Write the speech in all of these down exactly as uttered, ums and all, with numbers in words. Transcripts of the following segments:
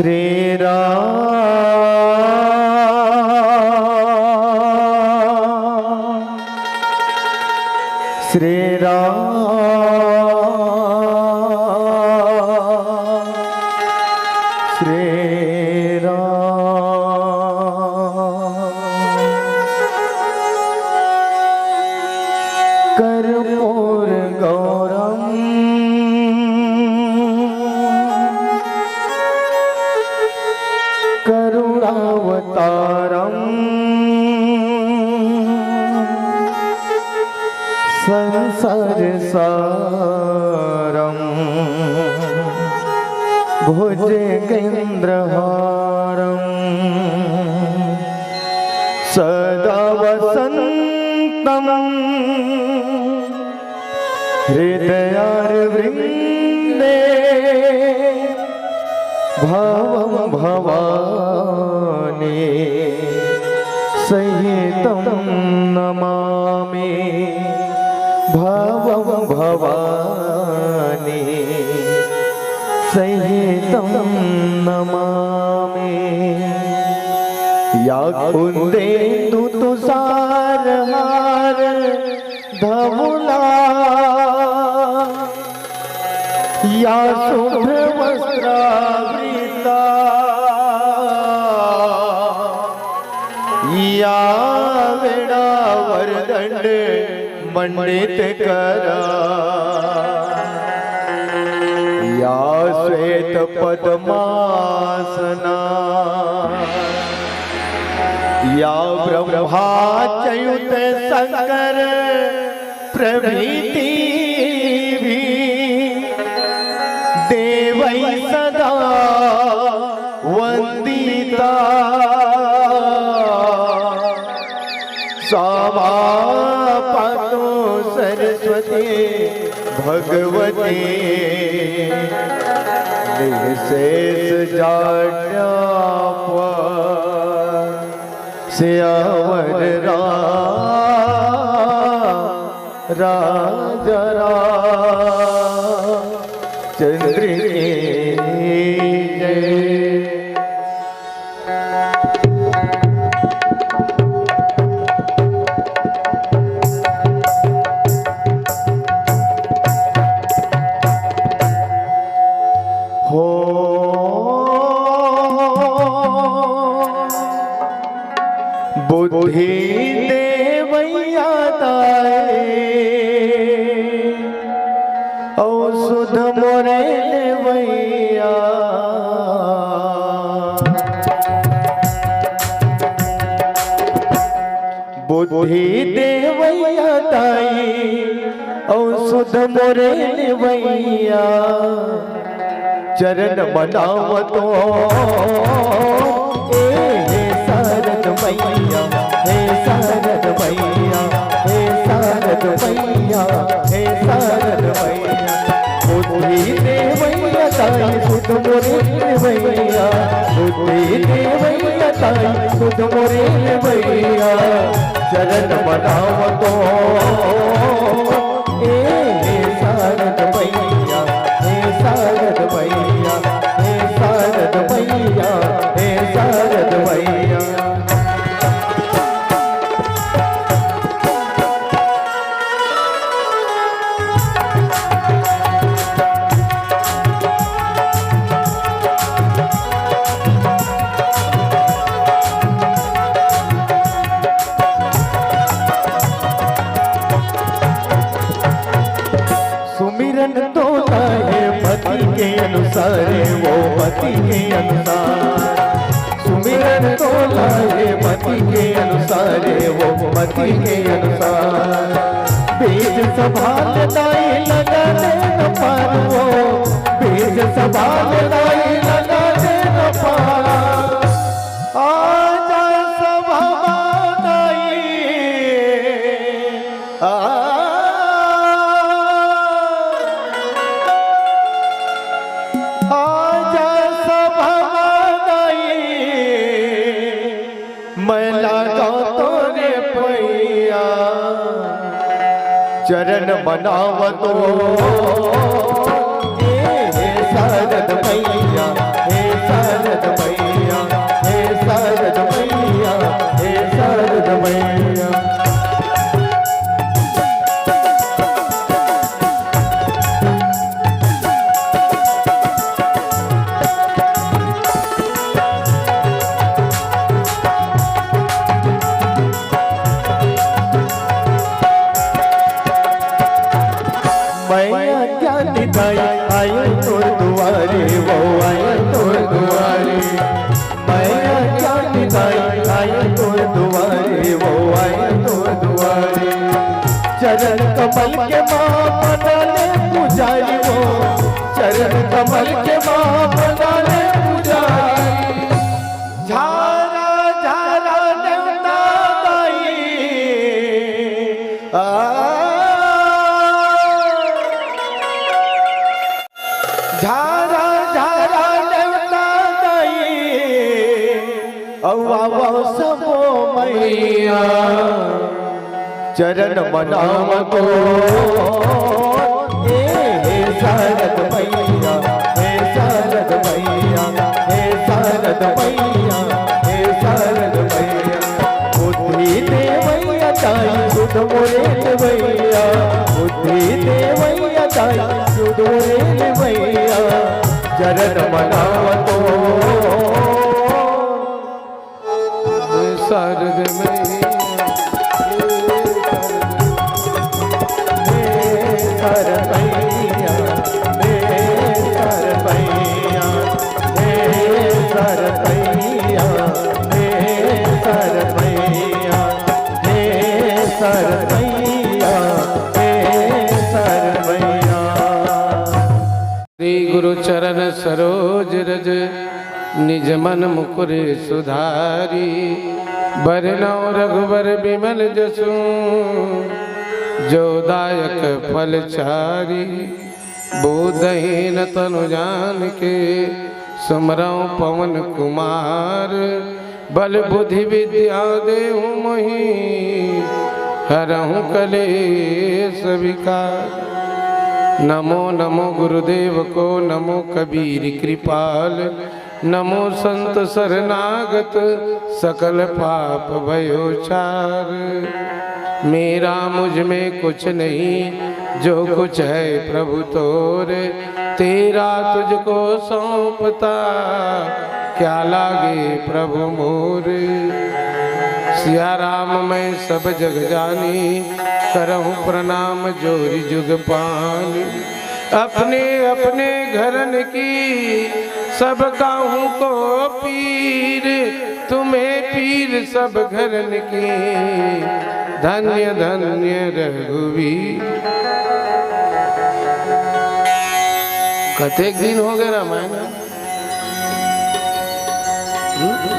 श्री राम, श्री राम, श्री राम। कर्पूर गौरम करुणावतारम संसार सारम भुजगेंद्रहारम सदा वसंतम हृदयारविंदे भवं भवानी सहितं नमामि। भवं भवानी सहितं नमामि। या कुंदेंदु तुषार हार धवला या शुभ्र वस्त्रावृता या वेणा वरदंड मंडित करा या श्वेत पद्मासना या ब्रह्मा च्युत शंकर प्रभृति भी देवै सदा वंदिता। क्षमा पातु सरस्वती भगवती निशेष जाड्यापन। सियावर राम राजा रामचंद्र की जय। हो बुद्धि देवैया दाई, अउ सुध मोरे देवैया। बुद्धि देवैया दाई, अउ सुध मोरे देवैया। चरण मनावतो, ए हे शारद मैया, हे शारद मैया, हे शारद मैया, हे शारद मैया। बुद्धि देवैया दाई, सुध मोरे देवैया। बुद्धि देवैया दाई, सुध मोरे देवैया। चरण मनावतो, ए हे शारद मैया, हे शारद मैया, हे शारद मैया, हे शारद मैया। सुमिरन तोला हे पति के अनुसारे, वो पति के अनुसार। सुमिरन तोला हे पति के अनुसारे, वो पति के अनुसार। बीज संभाल दाई लगा दे न पार वो, बीज संभाल दाई लगा दे न पार। आजा सभा दाई, आ, आजा सभा दाई, मैं लागो तोरे पैया, चरण मनावतो। ए हे शारद मैया, हे शारद अउ आवव सबो मइया, चरण मनावतो। हे, हे शारद मइया, हे शारद मइया, हे शारद मइया, हे शारद मइया। बुद्धि देवइया ताई, सुध मोरे देवइया। बुद्धि देवइया ताई, सुध मोरे देवइया। चरण मनावतो। शारद मैया, हे शारद मैया, हे शारद मैया, हे शारद मैया, हे शारद मैया, हे शारद मैया, हे शारद मैया। श्री गुरु चरण सरोज रज, निज मन मुकुर सुधारी। बरनउँ रघुबर बिमल जसु, जो दायक फल चारी। बोधहीन तनु जानिके, सुमरउँ पवन कुमार। बल बुद्धि विद्या देहु मोहि, हरहु कलेस विकार। नमो नमो गुरुदेव को, नमो कबीर कृपाल, नमो संत शरणागत, सकल पाप भयो चार। मेरा मुझ में कुछ नहीं, जो कुछ है प्रभु तोरे। तेरा तुझको सौंपता, क्या लागे प्रभु मोरे। सिया राम मैं सब जग जानी, करहु प्रणाम जोरि जुग पानी। अपने अपने घरन की, सब काहू को पीर, तुम्हें पीर सब घरन की। धन्य धन्य रघुवीर। कतेक दिन हो गए रामायण? हम्म?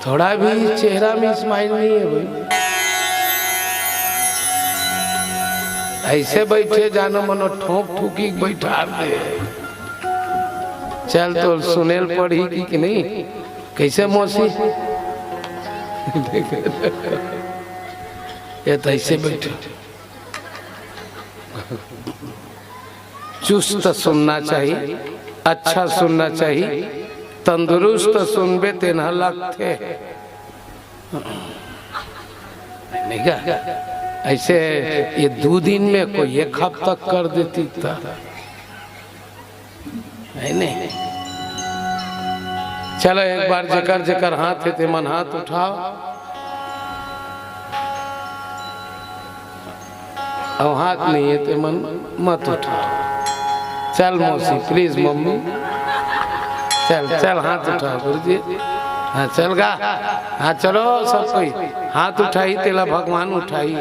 थोड़ा भी चेहरा में स्माइल नहीं है भाई। ऐसे बैठे जानो मनो ठोंक ठुकी बैठा दे। चल तो सुनेल पढ़ी की, कि नहीं? कैसे मौसी? ये तो ऐसे बैठे। चुस्त सुनना चाहिए, अच्छा सुनना चाहिए। तंदुरुस्त सुनबे तेन ह लगथे। नहीं क्या? ऐसे ये दो दिन में कोई एक हफ्ता कर देती था, है नहीं? चलो, एक बार जेकर जेकर हाथ हे, ते मन हाथ उठाओ। अब हाथ नहीं है, ते मन मत उठाओ। चल मौसी, प्लीज मम्मी, चल, चल, हाथ उठाओ गुरुजी। हाँ, चल गा। हाँ, चलो, सब कोई हाथ उठाई, तेला भगवान उठाई।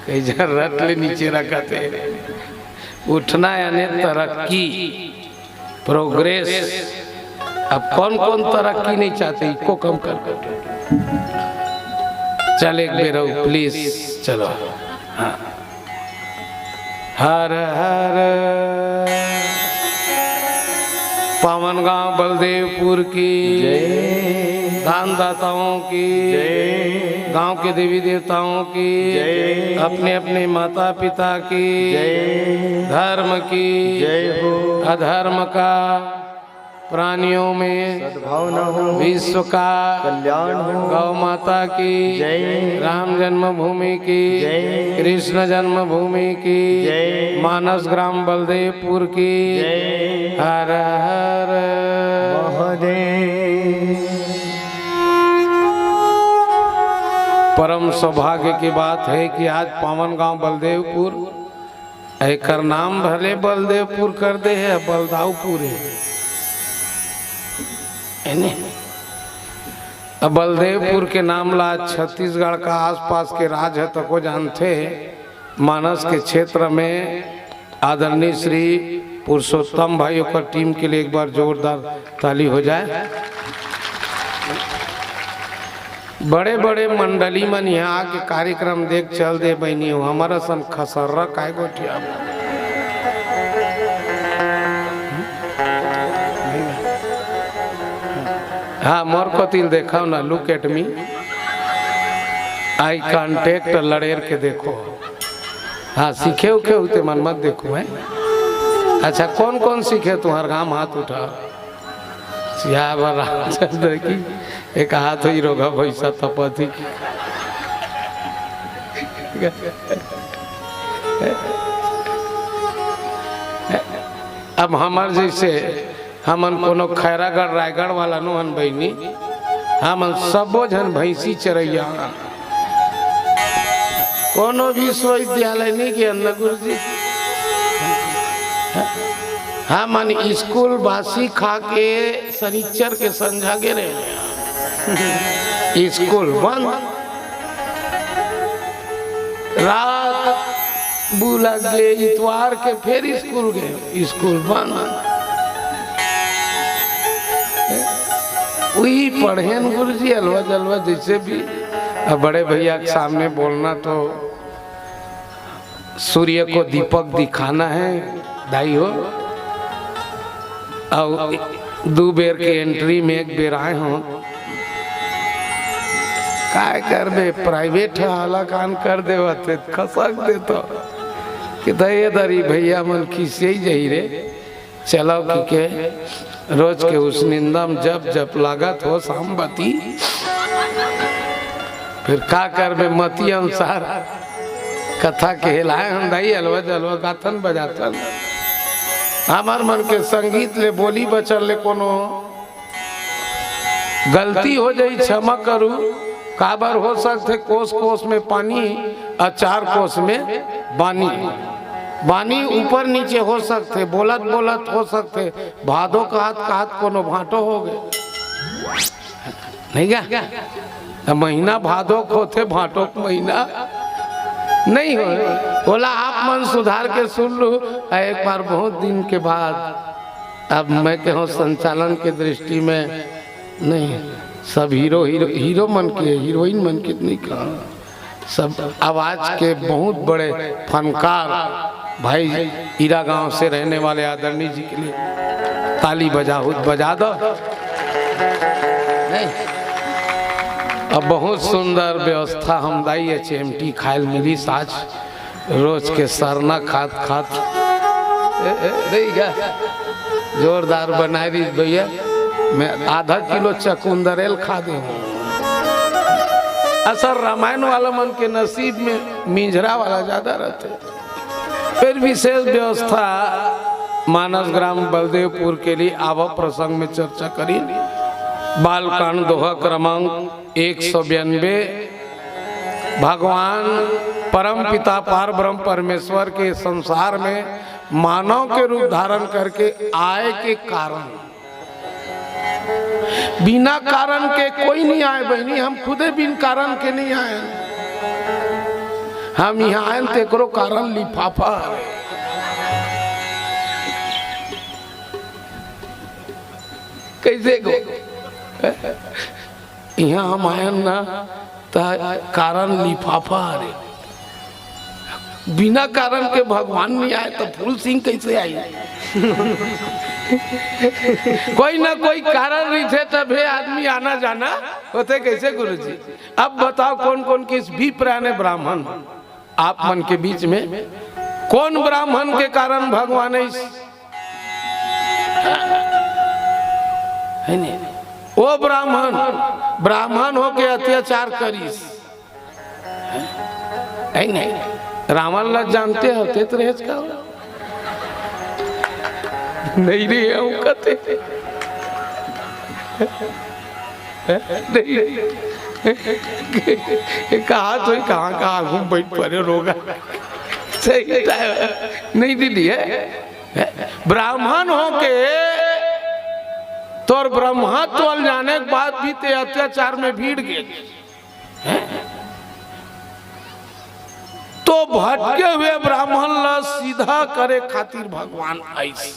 कई झन रट ले नीचे रखत हे। उठना यानी तरक्की, प्रोग्रेस। अब कौन कौन तरक्की नहीं चाहते, इको कम कर। चल एक बेर अउ, प्लीज, चलो। हाँ। हर हर। पावन गांव बलदेवपुर की जय। दानदाताओं की जय। गांव के देवी देवताओं की जय। अपने अपने माता पिता की जय। धर्म की जय हो। अधर्म का, प्राणियों में सद्भावना हो। विश्व का कल्याण हो। गौ माता की जय। राम जन्मभूमि की जय। कृष्ण जन्मभूमि की जय। मानस ग्राम बलदेवपुर की जय। हर हर महादेव। परम सौभाग्य की बात है कि आज पावन गांव बलदेवपुर, एकर नाम भले बलदेवपुर कर दे हे, बलदाऊपुर हे, है ने? अब बलदेवपुर के नाम ला छत्तीसगढ़ का आसपास के राज ह तको जानथे। मानस के क्षेत्र में आदरणीय श्री पुरुषोत्तम भाई, ओकर टीम के लिए एक बार जोरदार ताली हो जाए। बड़े-बड़े मंडली मन इहाँ आके कार्यक्रम देख चल दे बहिनी हो, हमर असन खसर्रा काय गोठिया। हाँ, मोर कोति ल देखव ना, look at me, eye contact लड़ेर के देखो। हाँ, सीखे उखे हो ते मन मत देखो, हैं? अच्छा, कोन कोन सीखे तुंहर गांव, हाथ उठा। सियावर रामचंद्र की, एक हाथ होई रोगा भैंसा तपत ही। अब हमर जैसे, हमन कोनो खैरागढ़ रायगढ़ वाला नोहन बहिनी, हमन सबो झन भैंसी चरैया हन। कोनो विश्वविद्यालय नहीं के अंदर गुरुजी। हमन स्कूल बासी खा के शनिचर के संझा गे रहे। स्कूल बंद। रात बुला गे, इतवार के फिर स्कूल गए, स्कूल बंद। वही पढ़ेन गुरुजी, अलवा जलवा जैसे भी। अब बड़े भैया के सामने बोलना तो सूर्य को दीपक दिखाना है, दाई हो। अउ दू बेर के entry में एक बेर आए हो। काय करबे, private ह, हालाकान कर देवत हे, खसक देतो। कि दे दरी भैया मन खिसियाई जही रे। चलो कि के रोज के उस निंदा में जब जब लागत हो शाम बती। फिर का करबे, मती अनुसार कथा के हेलाए हम दाई, अलवा जलवा गाथन बजाथन। हमर मन के संगीत ले, बोली बचन ले कोनो गलती हो जाई, क्षमा करू। काबर हो सकथे कोस कोस में पानी, अउ चार कोस में बानी। बानी ऊपर नीचे हो सकथे, बोलत बोलत हो सकथे, भादो कहत कहत कोनो भांटो हो गए। नहीं गा? त महीना भादो के होथे, भांटो के महीना नहीं हो। ओला आप मन सुधार के सुन लू। आ एक बार बहुत दिन के बाद, अब मैं कहूँ संचालन के दृष्टि में नहीं, सब हीरो, हीरो, हीरो मन के, हीरोइन मन के नहीं कहा, सब आवाज के बहुत बड़े फनकार भाई हीरा गांव से रहने वाले आदरणीय जी के लिए ताली बजा हो, बजा दो। नहीं, अब बहुत सुंदर व्यवस्था हम दाई एच एम टी खायल मिली साज, रोज के सरना खात खात। ए, ए, नहीं क्या? जोरदार बनाए रही भैया, मैं आधा किलो चकुंदरेल खा दे हूँ। असल रामायण वाला मन के नसीब में मिंझरा वाला ज्यादा रहते। फिर विशेष व्यवस्था मानस ग्राम बलदेवपुर के लिए आवक प्रसंग में चर्चा करी। बालकांड दोहा क्रमांक एक सौ बयानबे। भगवान परम पिता पार ब्रह्म परमेश्वर के संसार में मानव के रूप धारण करके आए के कारण, बिना कारण के कोई नहीं आए बहिनी, हम खुदे बिन कारण के नहीं आए। हम यहाँ आए तेकरो कारण लिफाफा हरे। कैसे को? यहाँ हम आए ना, त कारण लिफाफा हरे। बिना कारण के भगवान नहीं आए तो फूल सिंह कैसे आई? कोई ना कोई कारण रहिथे तभे आदमी आना जाना होथे। कैसे गुरुजी? अब बताओ कौन कौन किस भी प्राणी ब्राह्मण आप मन के बीच में कौन ब्राह्मण के कारण भगवान इस है नहीं? वो ब्राह्मण, ब्राह्मण होके अत्याचार करिस। है नहीं? रावण ला जानते हो, ते तो रहेच का हो? नहीं रहे हूँ कहते। नहीं। कहा तो कहाँ कहाँ घूम बैठ पड़े रोगा। सही time। नहीं दीदी है। ब्राह्मण होके तोर ब्रह्मत्व ल जाने के बाद भी ते अत्याचार में भीड़ गे। तो भटके हुए ब्राह्मण ला सीधा करे खातिर भगवान आइस।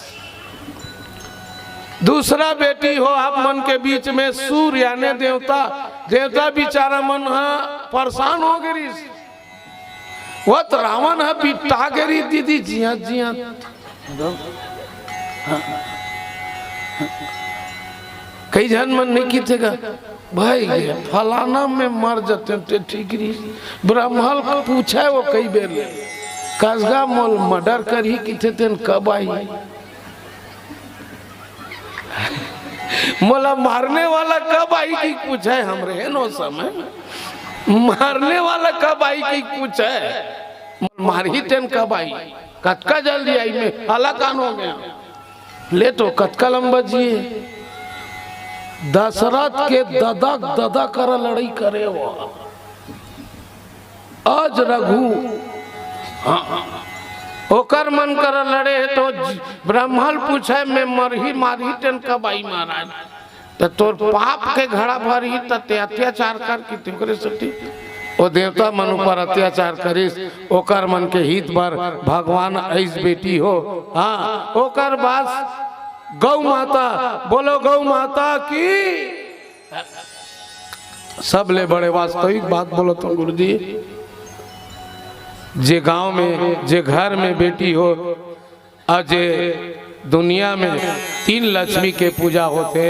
दूसरा बेटी हो आप मन के बीच में सूर्य यानी देवता, देवता बिचारा मन हा परेशान हो गे रिस। वो तो रावण हा बिट्टा गे रिस दीदी, जिया जिया। कई झन मन नहीं किथे गा, भाई गे, फलाना में मर जते ते ठीक रही। ब्रह्मल पूछे वो कई बेर ले, कसगा मोल मर्डर करही किथे तेन कब आई? मोला मारने वाला कब आई कि पूछे हमरे हेन ओ समय। मारने वाला कब आई कि पूछे, मारही तेन कब आई? कतका जल्दी आई, मैं हलाकान हो गया। ले तो कतका लंबा जिए। दशरथ के ददा, ददा करा लड़ाई करे वो। अज रघु, हाँ, ओकर मन करा लड़े हे तो ज-, ब्रह्मल पूछे, मैं मरही, मारही तेन कब आई महाराज? त तोर पाप के घड़ा भरही त ते अत्याचार कर की तुकरे सती। ओ देवता मन ऊपर अत्याचार करिस, ओकर मन के हित बर भगवान अइस बेटी हो। हाँ, ओकर बाद गौ माता, बोलो गौ माता की। सबले बड़े वास्तविक बात बोलो तो गुरुजी, जे गांव में, जे घर में बेटी हो, अउ जे दुनिया में तीन लक्ष्मी के पूजा होथे,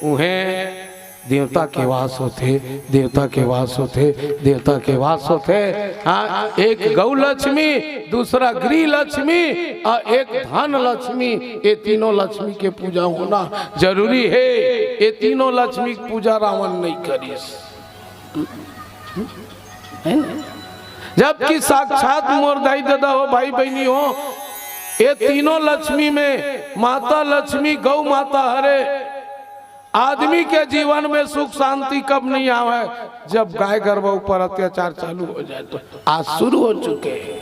उहें देवता के वास होथे, देवता के वास होथे, देवता के वास होथे। हाँ, एक गौ लक्ष्मी, दूसरा गृह लक्ष्मी अउ एक धन लक्ष्मी, ये तीनों लक्ष्मी के पूजा होना जरूरी हे। ये तीनों लक्ष्मी के पूजा रावण नहीं करिस, है ना? जबकि साक्षात मोर दाई ददा हो, भाई बहिनी हो, ये तीनों लक्ष्मी में माता लक्ष्मी गौ माता हरे। आदमी के जीवन में सुख शांति कब नहीं आवे? जब गाय गरवा ऊपर अत्याचार चालू हो जाए तो। आज शुरू हो चुके हैं।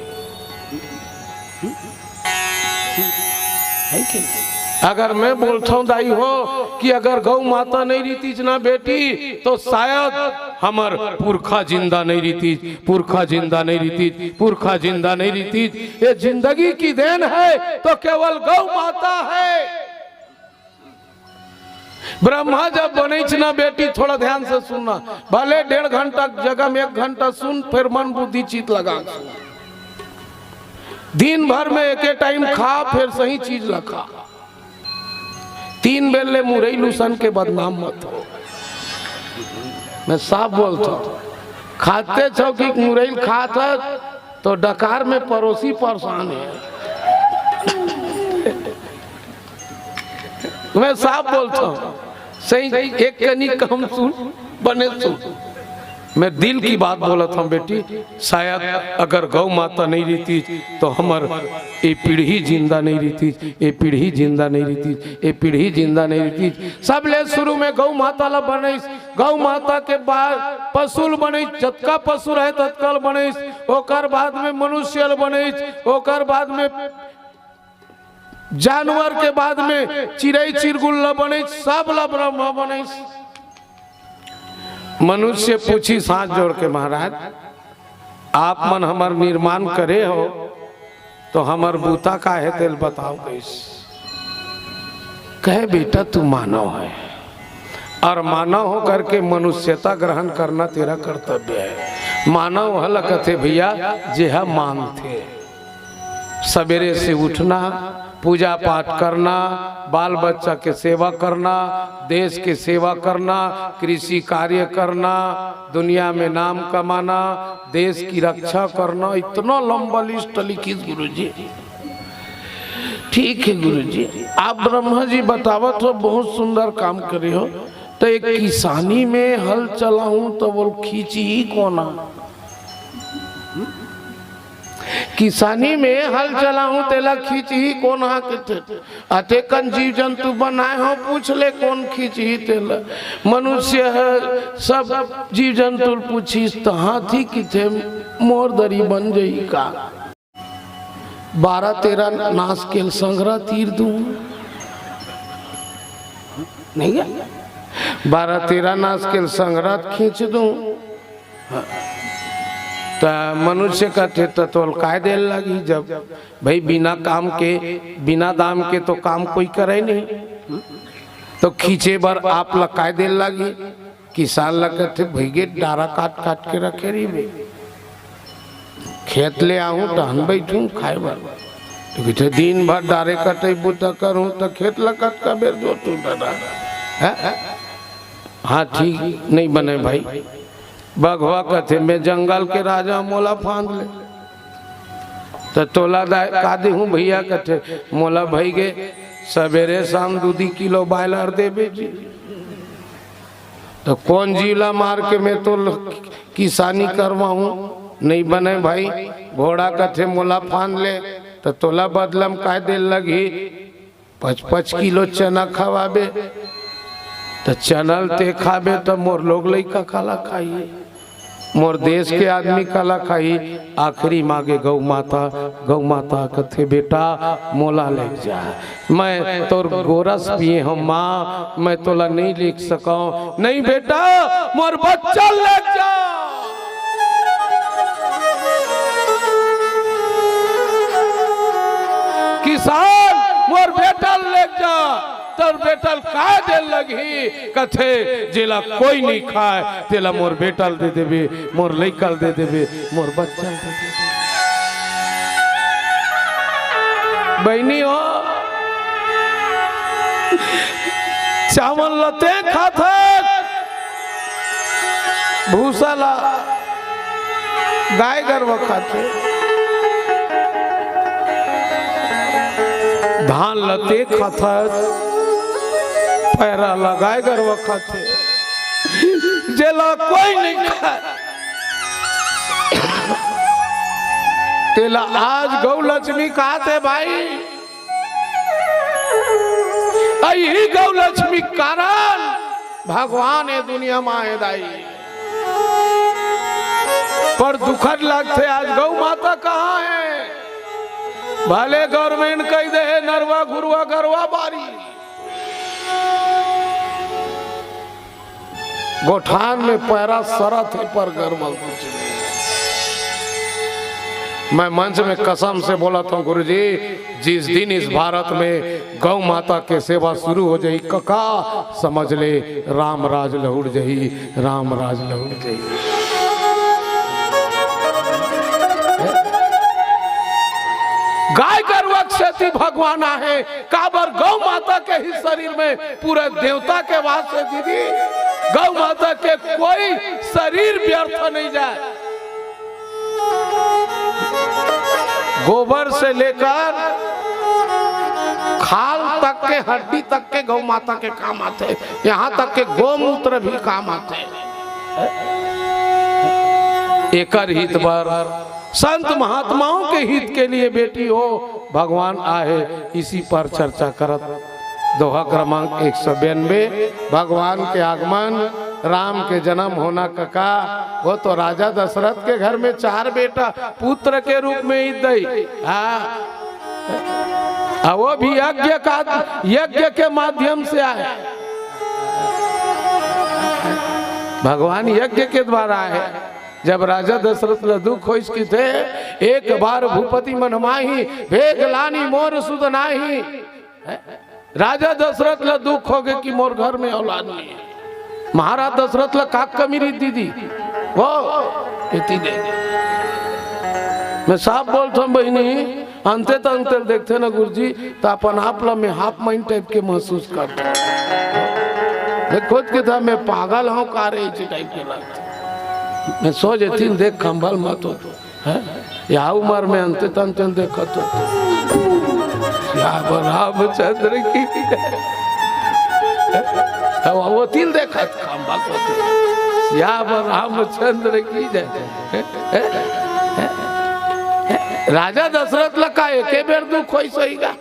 है कि नहीं? अगर मैं बोलता हूँ दाई हो कि अगर गौ माता नहीं रहती ना बेटी, तो शायद हमर पुरखा जिंदा नहीं रहती, पुरखा जिंदा नहीं रहती, पुरखा जिंदा नहीं रहती। ये जिंदगी की देन है तो केवल गौ माता है। ब्रह्मा जब बनइस ना बेटी, थोड़ा ध्यान से सुनना, भले डेढ़ घंटा के जगह में एक घंटा सुन, फिर मन बुद्धि चित लगा के सुन। दिन भर में एके टाइम खा, फिर सही चीज ला खा। तीन बेर ले मुरई लुसन के बदनाम मत हो। मैं साफ बोलता हूँ, खाते छौकी मुरई खात है, तो डकार में पड़ोसी परेशान है। मैं साफ बोलता हूँ, सही, एक कनी कम सुन, बने सुन। मैं दिल की बात बोलत हूँ बेटी, शायद अगर गौ माता नहीं रहती तो हमर ये पीढ़ी जिंदा नहीं रहती, ये पीढ़ी जिंदा नहीं रहती, ये पीढ़ी जिंदा नहीं रहती। सबले शुरू में गौ माता ला बनइस, गौ माता के बाद पशु ल बनइस, जतका पशु रहे ततका ल बनइस, ओकर बाद में मनुष्य ल बनइस, ओकर बाद में जानवर के बाद में चिरई चिरगुन ला बनइस, सब ला ब्रह्मा बनइस। मनुष्य पूछिस हाथ जोड़ के, महाराज, आप मन हमर निर्माण करे हो, तो हमर बूता का हे, तेल बताओ कइस। कहे, बेटा, तू मानव है, और मानव होकर के मनुष्यता ग्रहण करना तेरा कर्तव्य है। मानव हला कथे भैया, जेहा मांगथे। सवेरे से उठना, पूजा पाठ करना, बाल बच्चा के सेवा करना, देश के सेवा करना, कृषि कार्य करना, दुनिया में नाम कमाना, देश की रक्षा करना, इतना लंबा लिस्ट लिखिस गुरुजी। ठीक है गुरुजी, आप ब्रह्मा जी बतावत हो, बहुत सुंदर काम करे हो। तो एक किसानी में हल चलाऊं तो बोल खींची ही कोना। किसानी में हल चलाहूं तेला खींचही कोन हा किथे। अतेकन जीव जंतु बनाए हो, पूछ ले कोन खींचही तेला। मनुष्य है, सब जीव जंतु पूछिस त हाथी किथे मोर दरी बन जही का। बारह तेरह नास केल संघरा तीर दूं, नहीं है? बारह तेरह नास केल संघरा खींच दूं। त मनुष्य कथे त तोल काय देल लागी, जब भाई बिना काम के, बिना दाम के तो काम कोई करे नहीं, तो खींचे बर आप ला काय देल लागी? किसान ला कथे, भैगे डारा काट काट के रखे रहिबे, खेत ले आहूं तहन बैठूं खाए बर। तो कथे, दिन भर डारे कटई बूता करूं त खेत ला कतका बेर जोतूं दादा, हैं? हाथी नहीं बने भाई। बघवा कथे, "मैं जंगल के राजा, मोला फांद ले।" त तोला दाय का देहूं भैया? कथे, "मोला भई गे, सबेरे शाम दू दी किलो बायलर देबे जी।" त कोन जीव ला मार के मैं तो ल-, किसानी करवाहूं? नहीं बने भाई। घोड़ा कथे, "मोला फांद ले।" त तोला बदला म काय दे ल लगही? पच पच किलो चना खवाबे, त चना ल ते खाबे, त मोर लोग लइका काला खाही, मोर देश के आदमी काला खाही? आखिरी मांगे गौ माता, गौ माता कथे, "बेटा, मोला ले जा, मैं तोर गोरस पिए हंव माँ, मैं तोला नहीं लेग सकंव।" "नहीं बेटा, मोर बच्चा ल लेग जा।" "किसान, मोर बेटा ल लेग जा।" "तोर बेटा ल काय दे ल लगही?" कथे, "जेला कोई नहीं खाय, तेला मोर बेटा ल दे देबे, मोर लइका ल दे देबे, मोर बच्चा ल दे देबे।" बहिनी हो, चावल ल ते खाथस, भूसा ला गाय गरवा खाथे, धान ल ते खाथस, पैरा ला गाय गरवा खाथे, जेला कोई नहीं खाय, तेला आज गौ लक्ष्मी काथे भाई। अही गौ लक्ष्मी कारण भगवान ए दुनिया म आए दाई। पर दुखद लगथे, आज गौ माता कहाँ हे? भले government कहि दे हे, नरवा, घुरवा, गरवा, बारी। गोठान में पैरा सरत हे, पर गरवा कुछ नहीं। मैं मंच में कसम से बोलत हंव गुरुजी, जिस दिन इस भारत में गौ माता के सेवा शुरू हो जाही कका, समझ ले राम राज लहुट जाही, राम राज लहुट जाही। गाय गरुवा के सेती भगवान आहे, काबर गौ माता के ही शरीर में पूरा देवता के वास हे दीदी। गौ माता के कोई शरीर व्यर्थ नहीं जाय। गोबर से लेकर खाल तक के, हड्डी तक के गौ माता के काम आथे, यहाँ तक के गोमूत्र भी काम आथे। एकर हित बर, संत महात्माओं के हित के लिए बेटी हो, भगवान आहे, इसी पर चर्चा करत। दोहा क्रमांक एक सौ बयानबे, भगवान के आगमन, राम के जन्म होना कका, वो तो राजा दशरथ के घर में चार बेटा पुत्र के रूप में ही दई। हाँ, आ वो भी यज्ञ का, यज्ञ के माध्यम से आए। भगवान यज्ञ के द्वारा आए। जब राजा दशरथ ल दुख होइस किथे, "एक बार भूपति मन माही, भेग लानी मोर सुध नाही।" राजा दशरथ ल दुख होगे कि मोर घर में औलाद नहीं है। महाराज दशरथ ल का कमी रही दीदी? वो इतनी दे। मैं साफ बोलथंव बहिनी, अंते त अंते ल देखथे ना गुरुजी, त अपन आप ला मैं half mind type के महसूस करथंव। मैं खुद के था, मैं पागल हंव का रे, इसी type के लगथे। मैं सोच एती ल देख खंभा ल मत हो तो, हैं? या उमर में अंते त अंते ल देखत हो तो। सियावर रामचंद्र की जय। अब वो तिल देखत खंभा को तो। सियावर रामचंद्र की जय। राजा दशरथ ल का एके बेर दुख होइस होही गा?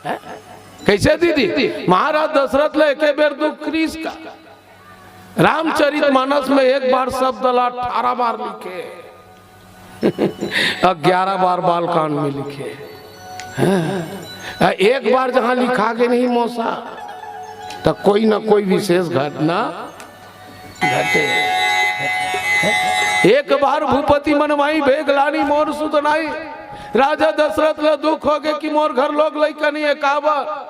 हैं? कैसे दीदी? महाराज दशरथ ल एके बेर दुख रिहिस का? रामचरित मानस में एक बार शब्द ला अठारह बार लिखे, और ग्यारह बार बालकांड में लिखे। हैं? एक बार जहां लिखा के नहीं मौसा, तो कोई ना कोई विशेष घटना घटे। एक बार भूपति मन माही, भेग लानी मोर सुध नाही। राजा दशरथ ल दुख होगे कि मोर घर लोग लइका नहीं है, काबर?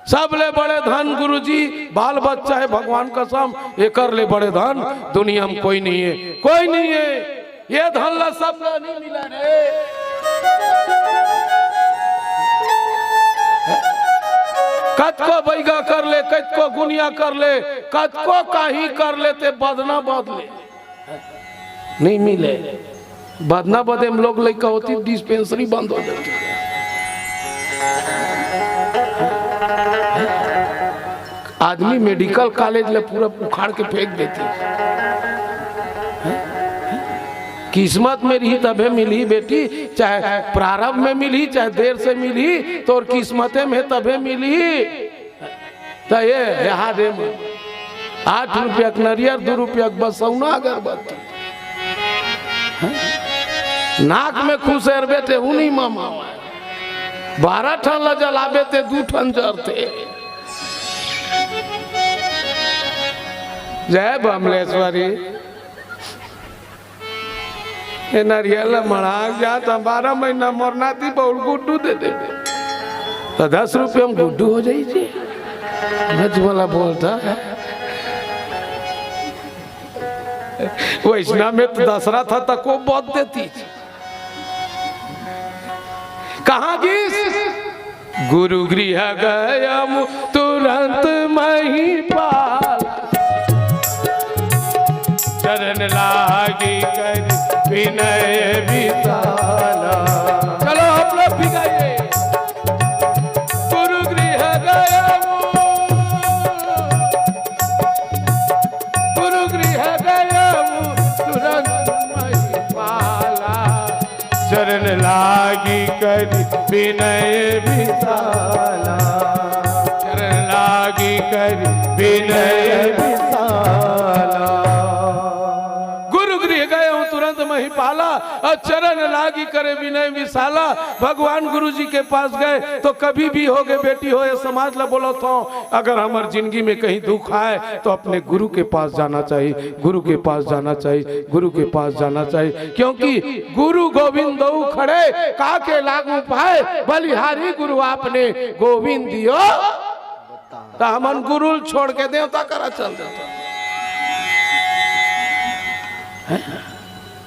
सबले बड़े धन गुरुजी बाल बच्चा है, भगवान कसम, एकर ले बड़े धन दुनिया में कोई नहीं है, कोई नहीं है। ये धन ला सब ला नहीं मिला रे। कतको बइगा कर ले, कतको गुनिया कर ले, कतको काही कर ले, ते बदना बदले नहीं मिले। बदना बदे म लोग लइका होती, डिस्पेंसरी बंद हो जाती। आदमी मेडिकल कॉलेज ले पूरा उखाड़ के फेंक देती। किस्मत में रही तभे मिलही बेटी, चाहे प्रारंभ में मिलही, चाहे देर से मिलही, तोर किस्मते में तभे मिलही। त ये, ये हाथ दे म। आठ रुपया के नरियर, दू रुपया के बसौना अगरबत्ती। हैं? नाक में खुसेरबे ते उनी मामा। बारह ठन ला जलाबे ते दू ठन जरते। जय बमलेश्वरी। ए नरियर ला मढ़ा के जा त बारह महीना मोर नाती बहुल गुड्डू दे देबे। त दस रुपया म गुड्डू हो जाई जी। मच वाला बोलता है। वैष्णव में तो दशरथ था, तको बहुत देती। कहाँ गिस? गुरु गृह गयम तुरंत मही पाला, चरण लागी कर विनय विशाला। चलो आप लोग भी गाइए। गुरु गृह गयम, गुरु गृह गयम तुरंत मही पाला, चरण लागी कर विनय विशाला, चरण लागी कर विनय विशाला। गुरु गृह गयम तुरंत मही पाला, और चरण लागी करे विनय विशाला। भगवान गुरु जी के पास गए तो कभी भी होगे बेटी हो, ये समाज ला बोलत हौं, अगर हमर जिंदगी में कहीं दुख आए तो अपने गुरु के पास जाना चाहिए, गुरु के पास जाना चाहिए, गुरु के पास जाना चाहिए, क्योंकि गुरु गोविंद दऊ खड़े, का के लागू पाए, बलिहारी गुरु आपने गोविंद दियो। त हमन गुरु ल छोड़ के देवता करा चल देथन।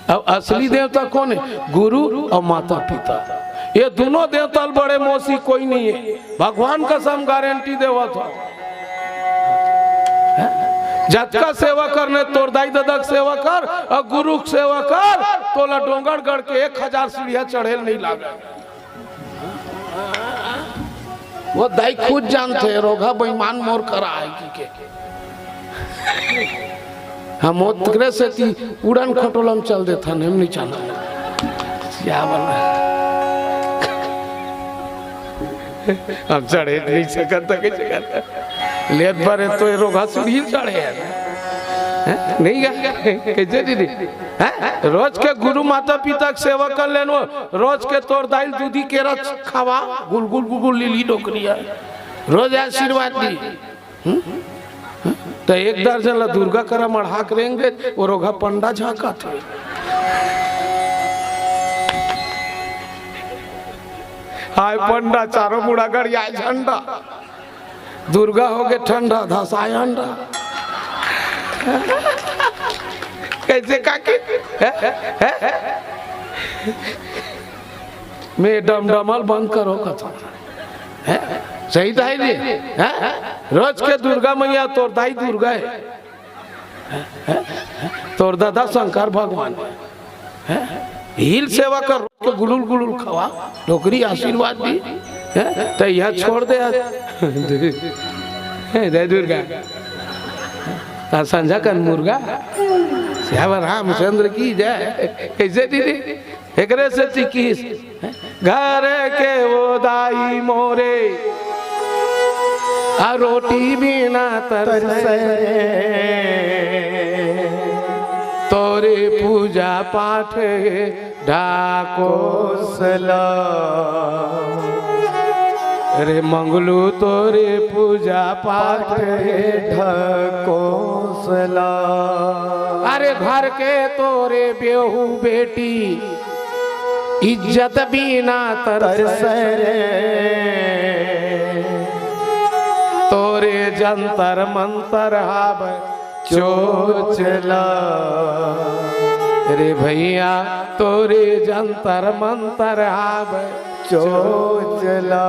अब असली देवता कौन है? गुरु और माता पिता। ये दोनों देवता ल बड़े मोसी कोई नहीं है। भगवान कसम गारंटी देवत हौं। जतका सेवा करने तोर दाई ददा के सेवा कर और गुरु के सेवा कर, तोला डोंगरगढ़ के एक हजार सीढ़िया चढ़े ल नहीं लागे। वो दाई खुद जानथे, रोगहा बेईमान मोर करा आय कहिके। हम ओतकरे सेती उड़न खटोला म चल देथन, हम नहीं चाहना। क्या बोलना? हम चढ़े नहीं सकत, तो कैसे करना? लेत बारे तो ये रोगहा सीढ़ी चढ़े हे। हैं? नहीं गा? कैसे दीदी? हैं? रोज के गुरु माता पिता के सेवा कर लेनो, रोज के तोर दाई ल दूधी केरा खावा, गुल गुल गुल गुल लीली डोकरी हे। रोज आशीर्वाद दी। हम्म? हम्म? तो एक दर्जन ला दुर्गा करा मढ़ा के रेंग दे, वो रोगहा पंडा झांकत हे। हाय पंडा, चारों मुड़ा गड़िया झंडा। दुर्गा होगे ठंडा, धसाय अंडा। कैसे काकी? हैं? हैं? मैं डमडमल बंद करो कथन। हैं? सही दाई जी? हैं? रोज के दुर्गा मैया तोर दाई दुर्गा हे। तोर ददा शंकर भगवान हे। हील सेवा कर, रोज के गुलुल गुलुल खवा, डोकरी आशीर्वाद दी। हैं? त यह छोड़ दे आज। हे जय दुर्गा। आ संझा कन मुर्गा। श्याम रामचंद्र की जय। कैसे दीदी? एकरे सेती किहिस, घर के वो दाई मोरे, आ रोटी बिना तरसे रे। तोरे पूजा पाठ ढाकोस ला। रे मंगलू तोरे पूजा पाठ ढाकोस ला। अरे घर के तोरे बेहू बेटी इज्जत बिना तरसे रे। तोरे जंतर मंतर हावय चोचला। रे भैया तोरे जंतर मंतर हावय चोचला।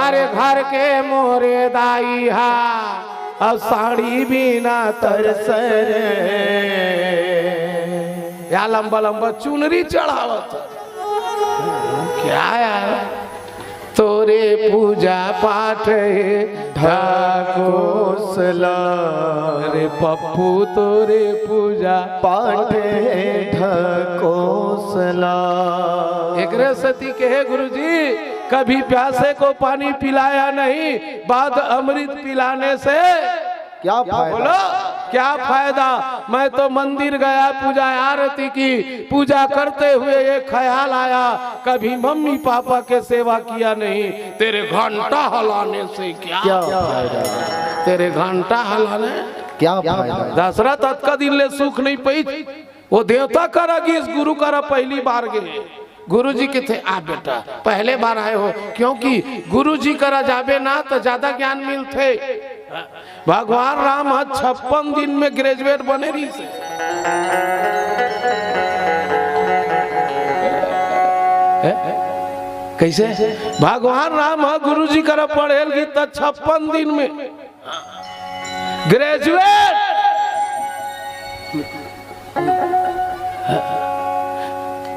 अरे घर के मोरे दाई हा, अब साड़ी बिना तरस रे। या लंबा लंबा चुनरी चढ़ावत। क्या यार, तोरे पूजा पाठ हे ढकोसला। अरे पप्पू, तोरे पूजा पाठ हे ढकोसला। एकरे सेती कहे गुरुजी, कभी प्यासे को पानी पिलाया नहीं, बाद अमृत पिलाने से क्या फायदा? बोलो, क्या फायदा? मैं तो मंदिर गया, पूजा आरती की, पूजा करते हुए ये ख्याल आया, कभी मम्मी पापा के सेवा किया नहीं, तेरे घंटा हलाने से क्या क्या फायदा? तेरे घंटा हलाने क्या फायदा? दशरथ अतका दिन ले सुख नहीं पई, वो देवता करा गिस, गुरु करा पहली बार गे। गुरुजी कथे, "आ बेटा, पहले बार आए हो।" क्योंकि गुरुजी करा जाबे ना, त ज्यादा ज्ञान मिलथे। भगवान राम ह छप्पन दिन में ग्रेजुएट बने रहिस हे। हैं? कइसे? भगवान राम ह गुरुजी करा पढ़े ल गिस, त छप्पन दिन में ग्रेजुएट,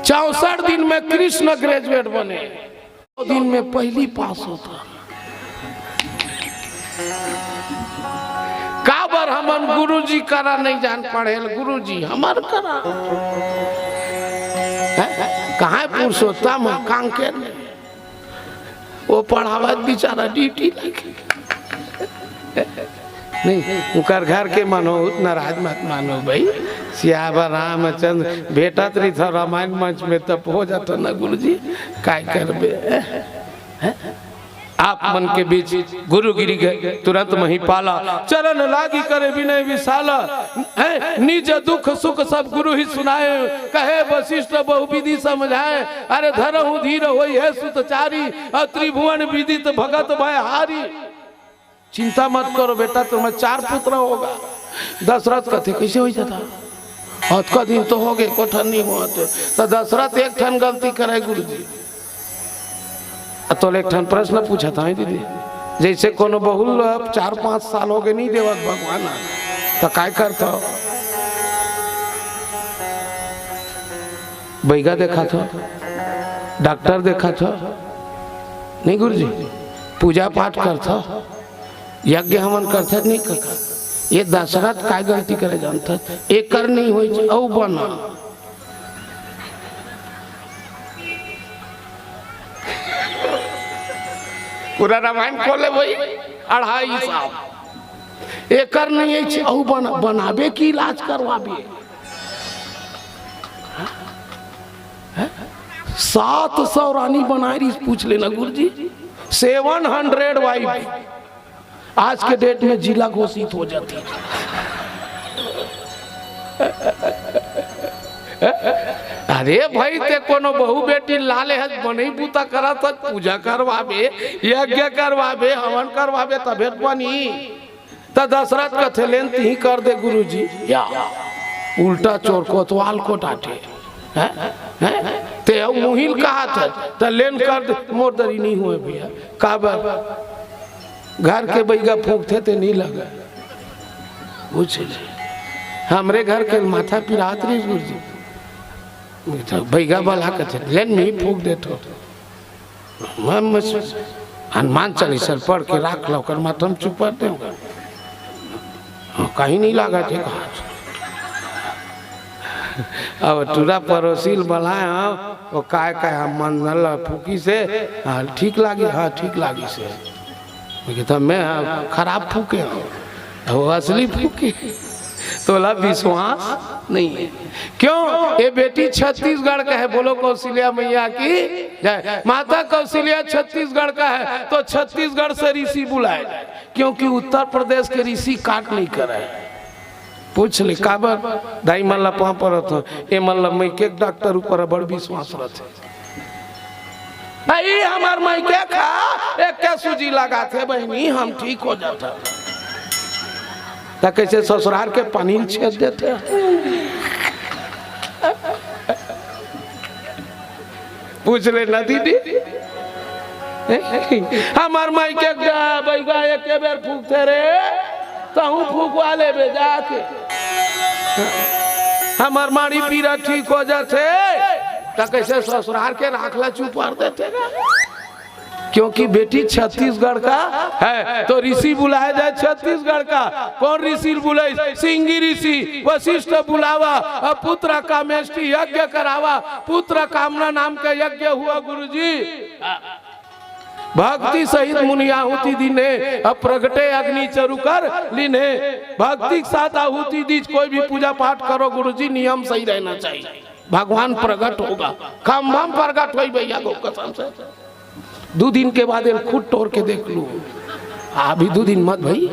चौसठ दिन में कृष्ण ग्रेजुएट बने, सौ दिन में पहली पास होता। काबर हमन गुरुजी करा नहीं जान पढ़े ल, गुरुजी हमर करा। हैं? कहाँ पुरुषोत्तम ह, कांकेर में। वो पढ़ावत बेचारा ड्यूटी लगे। नहीं, उनकर घर के मन हो, उतना राज मत मानो भाई। सियावर रामचंद्र भेटत रहिथे रामायण मंच में, तब हो जाता ना गुरुजी, काय करबे? हैं? आप मन के बीच गुरु गिरि गए, तुरंत मही पाला। चरण लागी करे विनय विशाला। हैं? निज दुख सुख सब गुरु ही सुनाए। कहे वशिष्ठ बहु विधि समझाए। अरे धरहु धीर होई है सुत चारी। और त्रिभुवन विदित भगत भय हारी। चिंता मत करो बेटा, तुम्हें चार पुत्र होगा। दशरथ कथे, "कैसे हो जाता? अतका दिन तो हो गए, एको ठन नहीं हुआ तो।" तो दशरथ एक ठन गलती करे गुरुजी। आ तोले एक ठन प्रश्न पूछत हंव दीदी, जैसे कोनो बहू ल चार पाँच साल हो गए नहीं देवत भगवान, तो काय करत हो? बइगा देखत हो, डॉक्टर देखत हो, नहीं गुरुजी, पूजा पाठ करत हो, यज्ञ हवन करत हो, नहीं कका? ये दशरथ काय गलती करे जानत हो? एकर नहीं होई, अउ बना। पूरा रामायण खोले वही अढ़ाई साल। एकर नहीं है, अउ बना-, बनाबे कि इलाज करवाबे। सात सौ रानी बनाए रहिस, पूछ लेना गुरुजी, सेवन हंड्रेड वाइफ। आज के डेट में जिला घोषित हो जाती। अरे भाई, ते कोनो बहू बेटी ला ले हस, बनई बूता करत हस, पूजा करवाबे, यज्ञ करवाबे, हवन करवाबे, तभे त बनी। त दशरथ कथे, "लेन तिही कर दे गुरुजी।" या उल्टा चोर कोतवाल को डांटे। हैं? हैं? ते अउ मुहिल कहात हस, त लेन कर दे, मोर दरी नहीं होय भैया। काबर? घर के बइगा फूंकथे ते नहीं लगा। बुझ ले। हमरे घर के माथा पिरात रहिस गुरुजी। तो बइगा बला कथे, "लेन नहीं फूंक देथो।" मैं, मैं हनुमान चालीसा पढ़ के राख लो, ओकर माथा में चुपा देंगा। हाँ, कहीं नहीं लगा थे कहा। अब टूरा पड़ोसी ल बलाए, हाँ, वो काय काय हम मन न ल फूकी से, हाँ, ठीक लागी, हाँ, ठीक लागी से। मैं कहता, "मैं, हाँ, खराब फूके हूँ, वो असली फूके।" तोला विश्वास नहीं है। क्यों? ये बेटी छत्तीसगढ़ का है। बोलो कौशल्या मैया की जय। माता कौशल्या छत्तीसगढ़ का है, तो छत्तीसगढ़ से ऋषि बुलाए जाए, क्योंकि उत्तर प्रदेश के ऋषि काट नहीं करे। पूछ ले, काबर? दाई मन ला पाँव परत हो, ए मन ला मइके के डॉक्टर ऊपर बड़ विश्वास रहथे। अई हमर मइके खा, एक के सूजी लगाथे बहिनी, हम ठीक हो जाता। त कैसे ससुरार के पानी ल छेद देथे? पूछ ले ना दीदी। हमर माई के गा-, बैगा एके बेर फूकथे रे, तहूँ फूकवा लेबे जाके। हमर माड़ी पीरा ठीक हो जाथे, त कइसे ससुरार के राख ला चुपर देथे रे? क्योंकि बेटी छत्तीसगढ़ का है, तो ऋषि बुलाया जाए छत्तीसगढ़ का। कौन ऋषि बुलाइस? सिंगी ऋषि। वशिष्ठ बुलावा, अब पुत्र कामेष्टि यज्ञ करावा। पुत्र कामना नाम का यज्ञ हुआ गुरुजी। भक्ति सहित मुनि आहुति दीन्हे, अब प्रगटे अग्नि चरु कर लीन्हे। भक्ति के साथ आहुति दीज, कोई भी पूजा पाठ करो गुरुजी, नियम सही रहना चाहिए। भगवान प्रगट होगा, खम्भा म प्रगट होई भैया गो कसम से। दू दिन के बाद एल खुद टोर के देख लू। अभी दू दिन मत भई,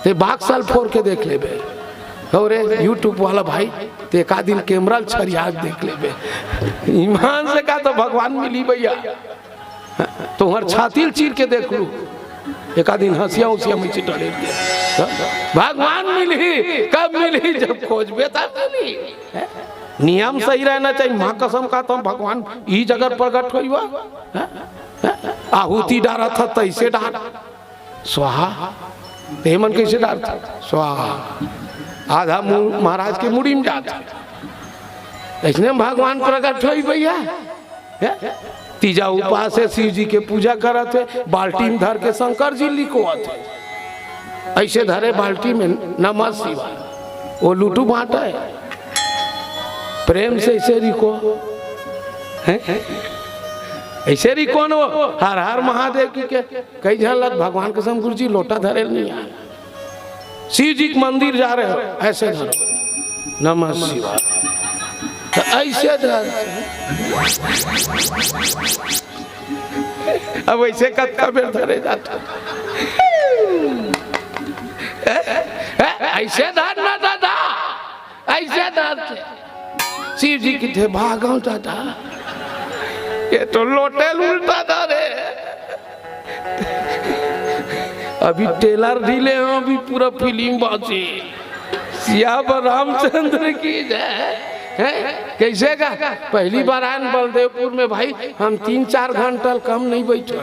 ते बाक्स ल फोर के देख लेबे। अउ रे YouTube वाला भाई, ते एका दिन कैमरा ल छरिया के देख लेबे। ईमान से कहा तो भगवान मिली भैया। तुहर छाती ल चीर के देख लू, एका दिन हंसिया उसिया में चिटले। भगवान मिलही, कब मिलही? जब खोजबे तब मिलही। नियम सही रहना चाहिए। माँ कसम का तो भगवान ई जगह प्रगट होई बा। आहुति डारत ह तैसे डार, स्वाहा। ते मन कैसे डारत? स्वाहा। आधा मुंह महाराज के मुड़ी में जात। इसने भगवान प्रगट होई भैया। हैं? तीजा उपास है, शिव जी के पूजा करत है, बाल्टी में धर के शंकर जी लिखवत है। ऐसे धरे बाल्टी में, नमः शिवाय। वो लुटू बांटा है, प्रेम से ऐसे रिको। हैं? ऐसे रिको न वो, हर हर महादेव की के। कई झन लग भगवान कसम गुरुजी लोटा धरे नहीं आए। शिव जी के मंदिर जा रहे हो, ऐसे धरो, नमः शिवाय। तो ऐसे धर, अब ऐसे कत्ता बेर धरे जाता। ऐसे धर ना दादा, ऐसे धर। शिव जी की थे भागो दादा, ये तो लोटे ल उल्टा धरे। अभी ट्रेलर ढीले हो, अभी पूरा फिल्म बाची। सियावर रामचंद्र की जय। हैं? कैसे का? पहली बार आयन बलदेवपुर में भाई, हम तीन चार घंटा कम नहीं बैठो।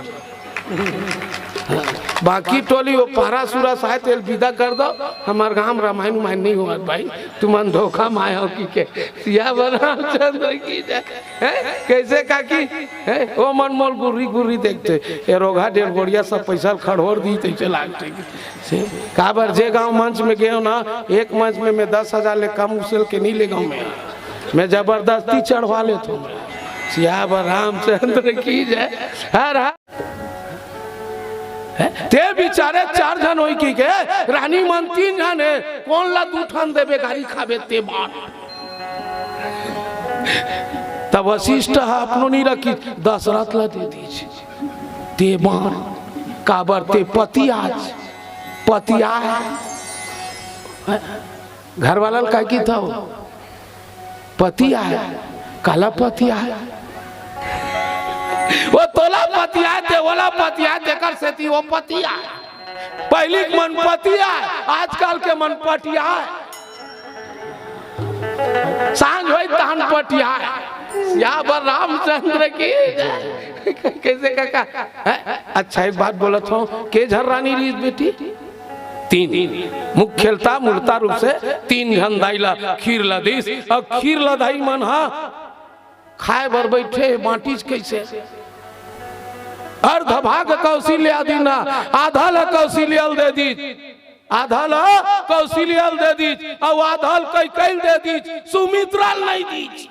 बाकी टोली वो पारा सुरा साय तेल विदा कर दो, हमार गांव रामायण उमायण नहीं होवत भाई, तुमन धोखा में आए हो कि के। सियावर रामचंद्र की जय। हैं? कैसे काकी? हैं? ओ मन मोल गुर्री गुर्री देखते, ये रोगा डेढ़ गोड़िया सब पैसा खड़ोर दी तैसे लागते। से, काबर जे गांव मंच में गए हो ना, एक मंच में मैं दस हजार ले कम उछल के नहीं ले गांव में, मैं जबरदस्ती चढ़वा लेता हूँ। सियावर रामचंद्र की जय। हर हर। हैं? ते बिचारे चार झन होई की के, रानी मन तीन झन है, कौन ला दू ठन देबे गारी खाबे ते बात। तब वशिष्ठ हा अपनो नहीं रखी, दशरथ ला दे दीजिए। ते बान, काबर ते पति आज, पति आय। घर वाला ल काय की था वो? पति आय, काला पति आय। वो तोला पति आय, ते ओला पति आय, तेकर सेती वो पति आय। पहली के मन पति आय, आजकल के मन पति आय। सांझ होई तहन पटिया। सियावर रामचंद्र की जय। कैसे काका? हैं? अच्छा, एक बात बोलत हूँ, के झर रानी रहीस बेटी? तीन। मुख्यलता, मूलता रूप से तीन झन दाई ला खीर ला दीस, अउ खीर ला दाई मन हा खाए बर बैठे बांटिस कैसे? अर्ध भाग कौशल्या दीन्हा, आधा ला कौशल्या ल दे दीस। आधा ल कौशल्या ल दे दीस, अउ आधा ल कैकेयी ल दे दीस, सुमित्रा ल नहीं दीस।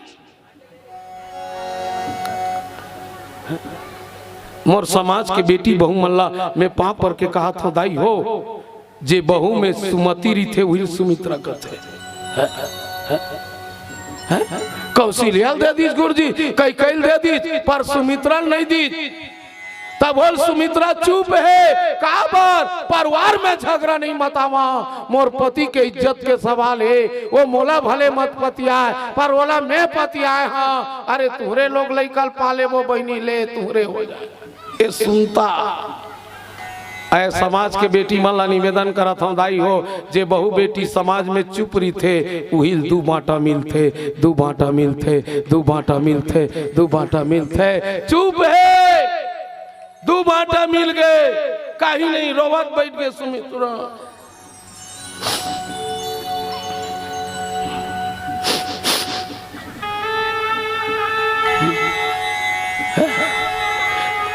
मोर समाज के बेटी बहू मन ला मैं पाँव पर के कहत हूँ, दाई हो, जे बहू में सुमति रहिथे, उही ल सुमित्रा कथे। हैं? कौशल्या ल दे दीस गुरुजी, कैकेयी ल दे दीस, पर सुमित्रा ल नहीं दीस। तब बोल सुमित्रा चुप हे, काबर? परिवार में झगरा नहीं मतावा, मोर पति के इज्जत के सवाल हे, वो मोला भले मत पतियाय, पर ओला मैं पतियाय हाँ। अरे तुहरे लोग लइका ल पाले वो बहिनी ले तुहरे हो जाए। ए सुनता, ऐ समाज के बेटी मन ला निवेदन करत हूँ दाई हो, जे बहू बेटी समाज में चुप रहिथे, उही ल दू बांटा मिलथे, दू बांटा मिलथे, दू बांटा मिलथे, दू बांटा मिलथे। चुप हे, दू भांटा मिल गे, काही नहीं, रोवत बइठ गे सुमित्रा।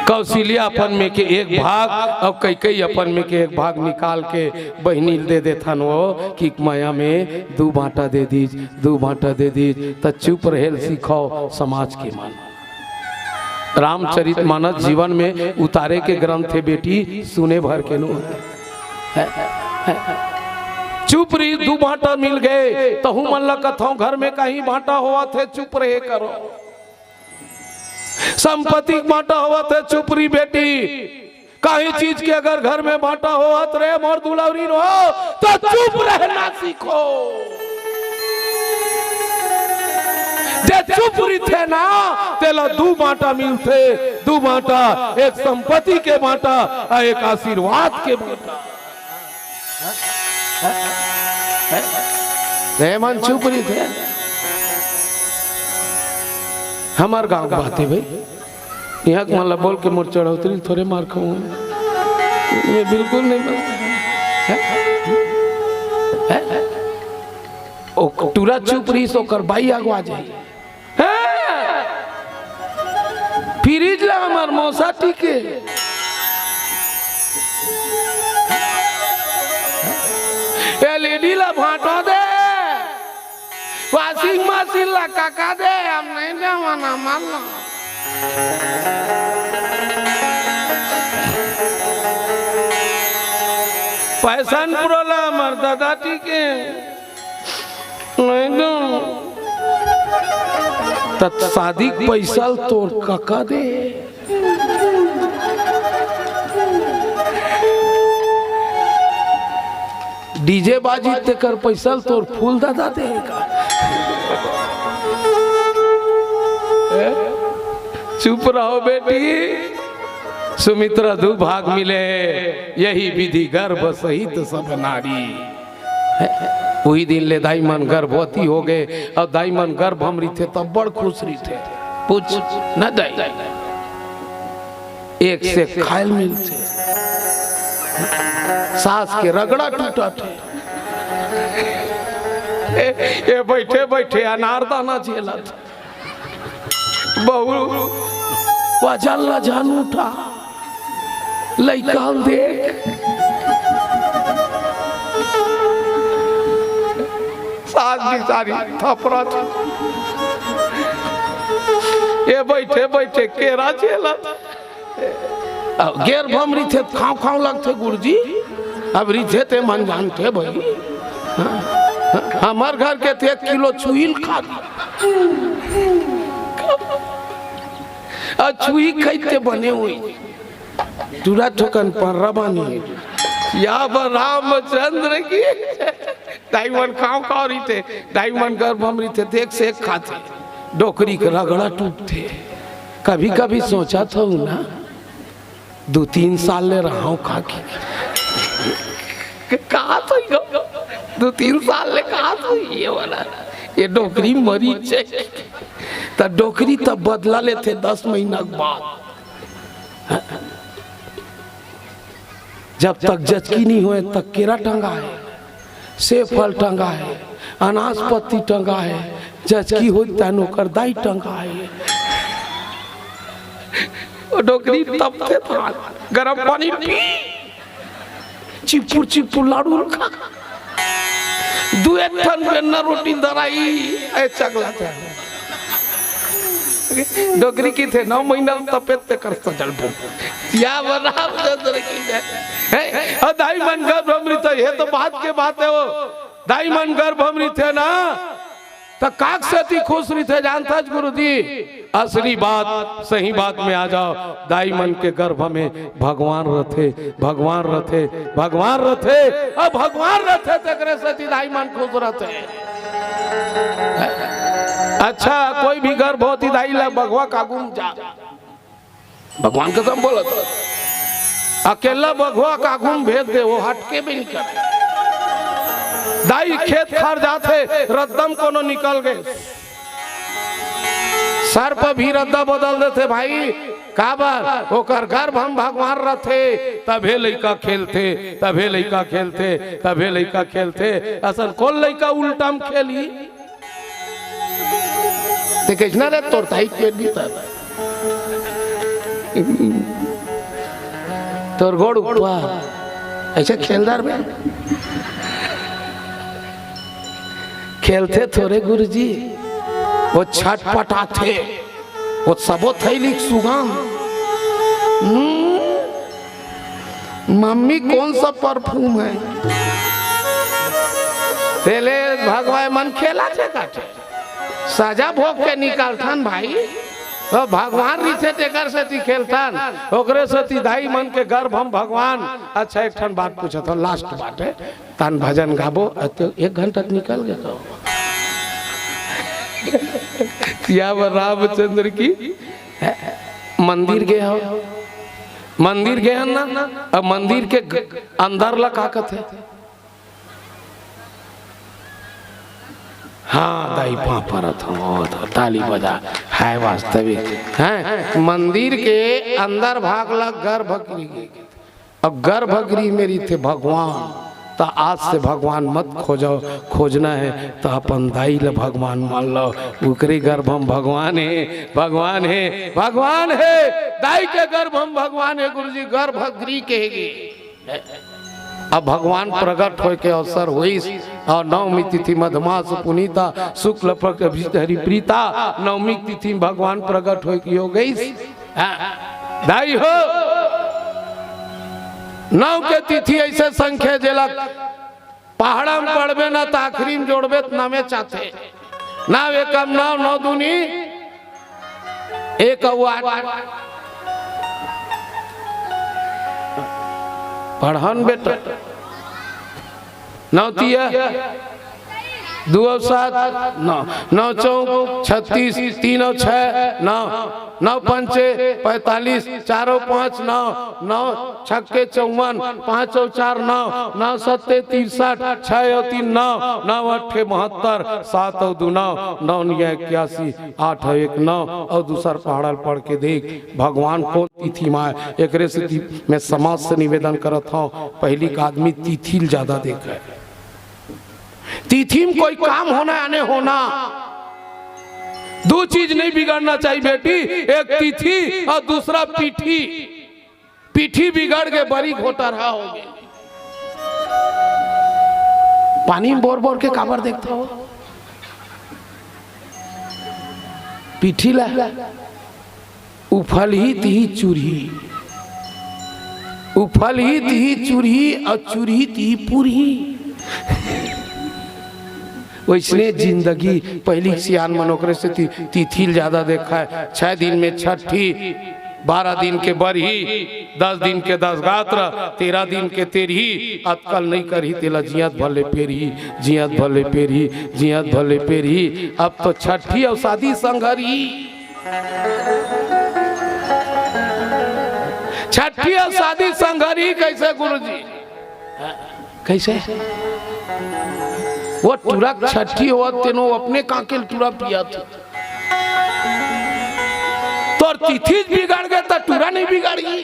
कौशल्या अपन में के एक भाग अउ कैकेयी अपन में के एक भाग निकाल के बहिनी ल दे देथन वो कि मया में दू भांटा दे दीज, दू भांटा दे दीज, त चुप रहे ल सीखव समाज के मन। रामचरित मानस जीवन में उतारे के ग्रंथ हे बेटी, सुने भर के नो। चुप रही, दू भांटा मिल गे, तहू मन ला कथंव घर में काही भांटा होवत हे, चुप रहे करो। संपत्ति के भांटा होवत हे, चुप रही बेटी। काही चीज के अगर घर में भांटा होवत रे मोर दुलौरी नो, त चुप रहना सीखो। जे चुप रहिथे ना, तेला दू भांटा मिलथे, दू भांटा एक संपत्ति के भांटा अउ एक आशीर्वाद के भांटा। ए मन चुप रहिथे। हमर गांव के बात हे भाई, इहां के मन ला बोल के मोर चढ़ौतरी ल थोरे मार खाऊं। ये बिल्कुल नहीं बनता। हैं? हैं? ओ टूरा चुप रहिस, ओकर बाई अगवा जाही। हैं? फ्रिज ला हमर मौसा टीके। एलईडी ला भांटा दे। वाशिंग मशीन ला कका दे, हम नहीं जावन, हमर ला। फैशन प्रो ला हमर ददा टीके, नहीं जावन। त शादी के पैसा ल तोर कका दे। डीजे बाजी तेकर पैसा ल तोर फूल ददा देगा। ए? चुप रहो बेटी। सुमित्रा दू भाग मिले, यही विधि गर्भ सहित सब नारी। उही दिन ले दाई मन गर्भवती हो गे, अउ दाई मन गर्भ म रहिथे तब बड़ खुश रहिथे। पूछ न दाई, एक से खायल मिलथे, सास के रगड़ा टूटत हे। ए, ए बइठे बइठे अनारदाना झेलत। बहू, वजन ला झन उठा, लइका ल देख। सास बिचारी थपरत। ए बइठे बइठे केरा झेलत। अब गेर भम रहिथे त खांव खांव लगथे गुरुजी। अब रहिथे ते मन जानथे भई। हाँ? हमर घर के ते एक किलो छुही ल खा। अउ छुही खइते बने होही। टूरा ठोकन पर्रा बानी। या बर रामचंद्र की। दाई मन खांव खांव रहिथे, दाई मन गर्भ म रहिथे, त एक से एक खाथे। डोकरी के रगड़ा टूटथे। कभी-कभी सोचत हंव ना, दू तीन साल ले रहंव का कि। कहात होही गा, दू तीन साल ले कहात होही ये वाला, ये डोकरी मरी जाय। त डोकरी त बदला लेथे दस महीना के बाद। जब तक जचकी नहीं होय, तक केरा टंगा हे, सेब फल टंगा हे, अनासपत्ती टंगा हे, जचकी होय तहन ओकर दाई टंगा हे। ओ डोकरी तपथे त गरम पानी पी, चिपुर चिपुर लाडू खा। दुए ठन बेलना रोटी दराही, ए चगला थे। डोकरी कहिथे, नौ महीना म तपेत ते कर सजल बो। या बर रामचंद्र की जय। हे, अउ दाई मन गर्भ म रहिथे, ये तो बात के बात हे वो। दाई मन गर्भ म रहिथे ना, त काक सेती खुश रहिथे, जानथस गुरुजी? असली बात, सही बात में आ जाव। दाई मन के गर्भ में भगवान रथे, भगवान रथे, भगवान रथे, अउ भगवान रथे, तेकरे सेती दाई मन खुश रथे। अच्छा, कोई भी गर्भवती दाई ला बघवा के आगू म जा, भगवान कसम बोलत, अकेला बघवा के आगू म भेज दे, वो हटके भी नहीं करे। दाई खेत खार जाथे, रद्दा म कोनो निकल गे, सर्प भी रद्दा बदल देथे भाई। काबर? ओकर गर्भ म भगवान रथे, तभे लइका खेलथे, तभे लइका खेलथे, तभे लइका खेलथे। असन कोन लइका उल्टा म खेलही? ते कइसना रे, तोर ताई के दी त तोर गोड़ ऊपर अइसे खेलदार में खेलथे थोरे गुरुजी, वो छटपटाथे, वो सबो थैली के सुगंध। हम्म, मम्मी कौन सा परफ्यूम है? तेले भगवान मन खेला छे काटे। सजा भोग के निकालथन भाई। तो भगवान रिथे तेकर सेती खेलथन, ओकरे सेती दाई मन के गर्भ म भगवान। अच्छा, एक ठन बात पूछत हन, लास्ट बात है, तहन भजन गाबो। अ तो एक घंटा त निकल गे तो। या बर रामचंद्र की मंदिर गे हो, मंदिर गे हन ना, अब मंदिर के ग-, अंदर ला का कथे? हाँ दाई, पाँव परत हँव, ताली बजा। है वास्तविक, हैं? मंदिर के अंदर भाग ला गर्भगृह के, अब गर्भगृह में रहिथे भगवान, त आज से भगवान मत खोजो, खोजना है त अपन दाई ला भगवान मान लो। ओकरे गर्भ म भगवान हे, भगवान हे, भगवान हे, दाई के गर्भ म भगवान हे। गुरुजी, गर्भगृह के हे गे। अब भगवान प्रगट होय के अवसर होइस, अउ नवमी तिथि मधमास पुनीता, शुक्ल पक्ष हरिप्रीता, नवमी तिथि म भगवान प्रगट होय के हो गइस। हाँ, दाई हो, नौ के तिथि अइसे संख्या जेला पहाड़ा म पढ़बे ना, त आखिरी म जोड़बे त नवे चाथे। नौ एकम नौ, नौ दूनी एक अउ आठ। पढ़न बेटा। नौ तिया दू अउ सात, नौ। नौ चौक छत्तीस, तीन अउ छः, नौ। नौ पंचे पैंतालीस, चार अउ पाँच, नौ। नौ छक्के चौवन, पाँच अउ चार, नौ। नौ सत्ते तिरसठ, छः अउ तीन, नौ। नौ अट्ठे बहत्तर, सात अउ दू, नौ। नौ निया इक्यासी, आठ अउ एक, नौ। अउ दूसर पहाड़ा ल पढ़ के देख, भगवान कोन तिथि म आय। एकरे सेती मैं समाज से निवेदन करत हँव, पहिली के आदमी तिथि ल ज्यादा देखय। तिथि म कोई काम होना, आने होना, दू चीज नहीं बिगड़ना चाहिए बेटी, एक तिथि अउ दूसरा पीठी। पीठी बिगड़ के बरी घोटरहा हो गे। पानी म बोर बोर के काबर देखथव? पीठी ला उफलही तिही चुरही, उफलही तिही चुरही अउ चुरही तिही पुरही। वइसने जिंदगी पहिली के सियान मन ओकरे सेती तिथि ल ज्यादा देखय। छह दिन में छठी, बारह दिन के बरही, दस दिन के दस गात्र, तेरह दिन के तेरही, अतका ल नइ करही तेला जियत भर ले पेरही, जियत भर ले पेरही, जियत भर ले पेरही। अब तो छठी अउ शादी संघरही। छठी अउ शादी संघरही कइसे गुरुजी? कइसे? वो टूरा के छठी होवत तेनो अपने कांके ल टूरा पियाथे। तोर तिथि बिगड़ गे त टूरा नहीं बिगड़ही।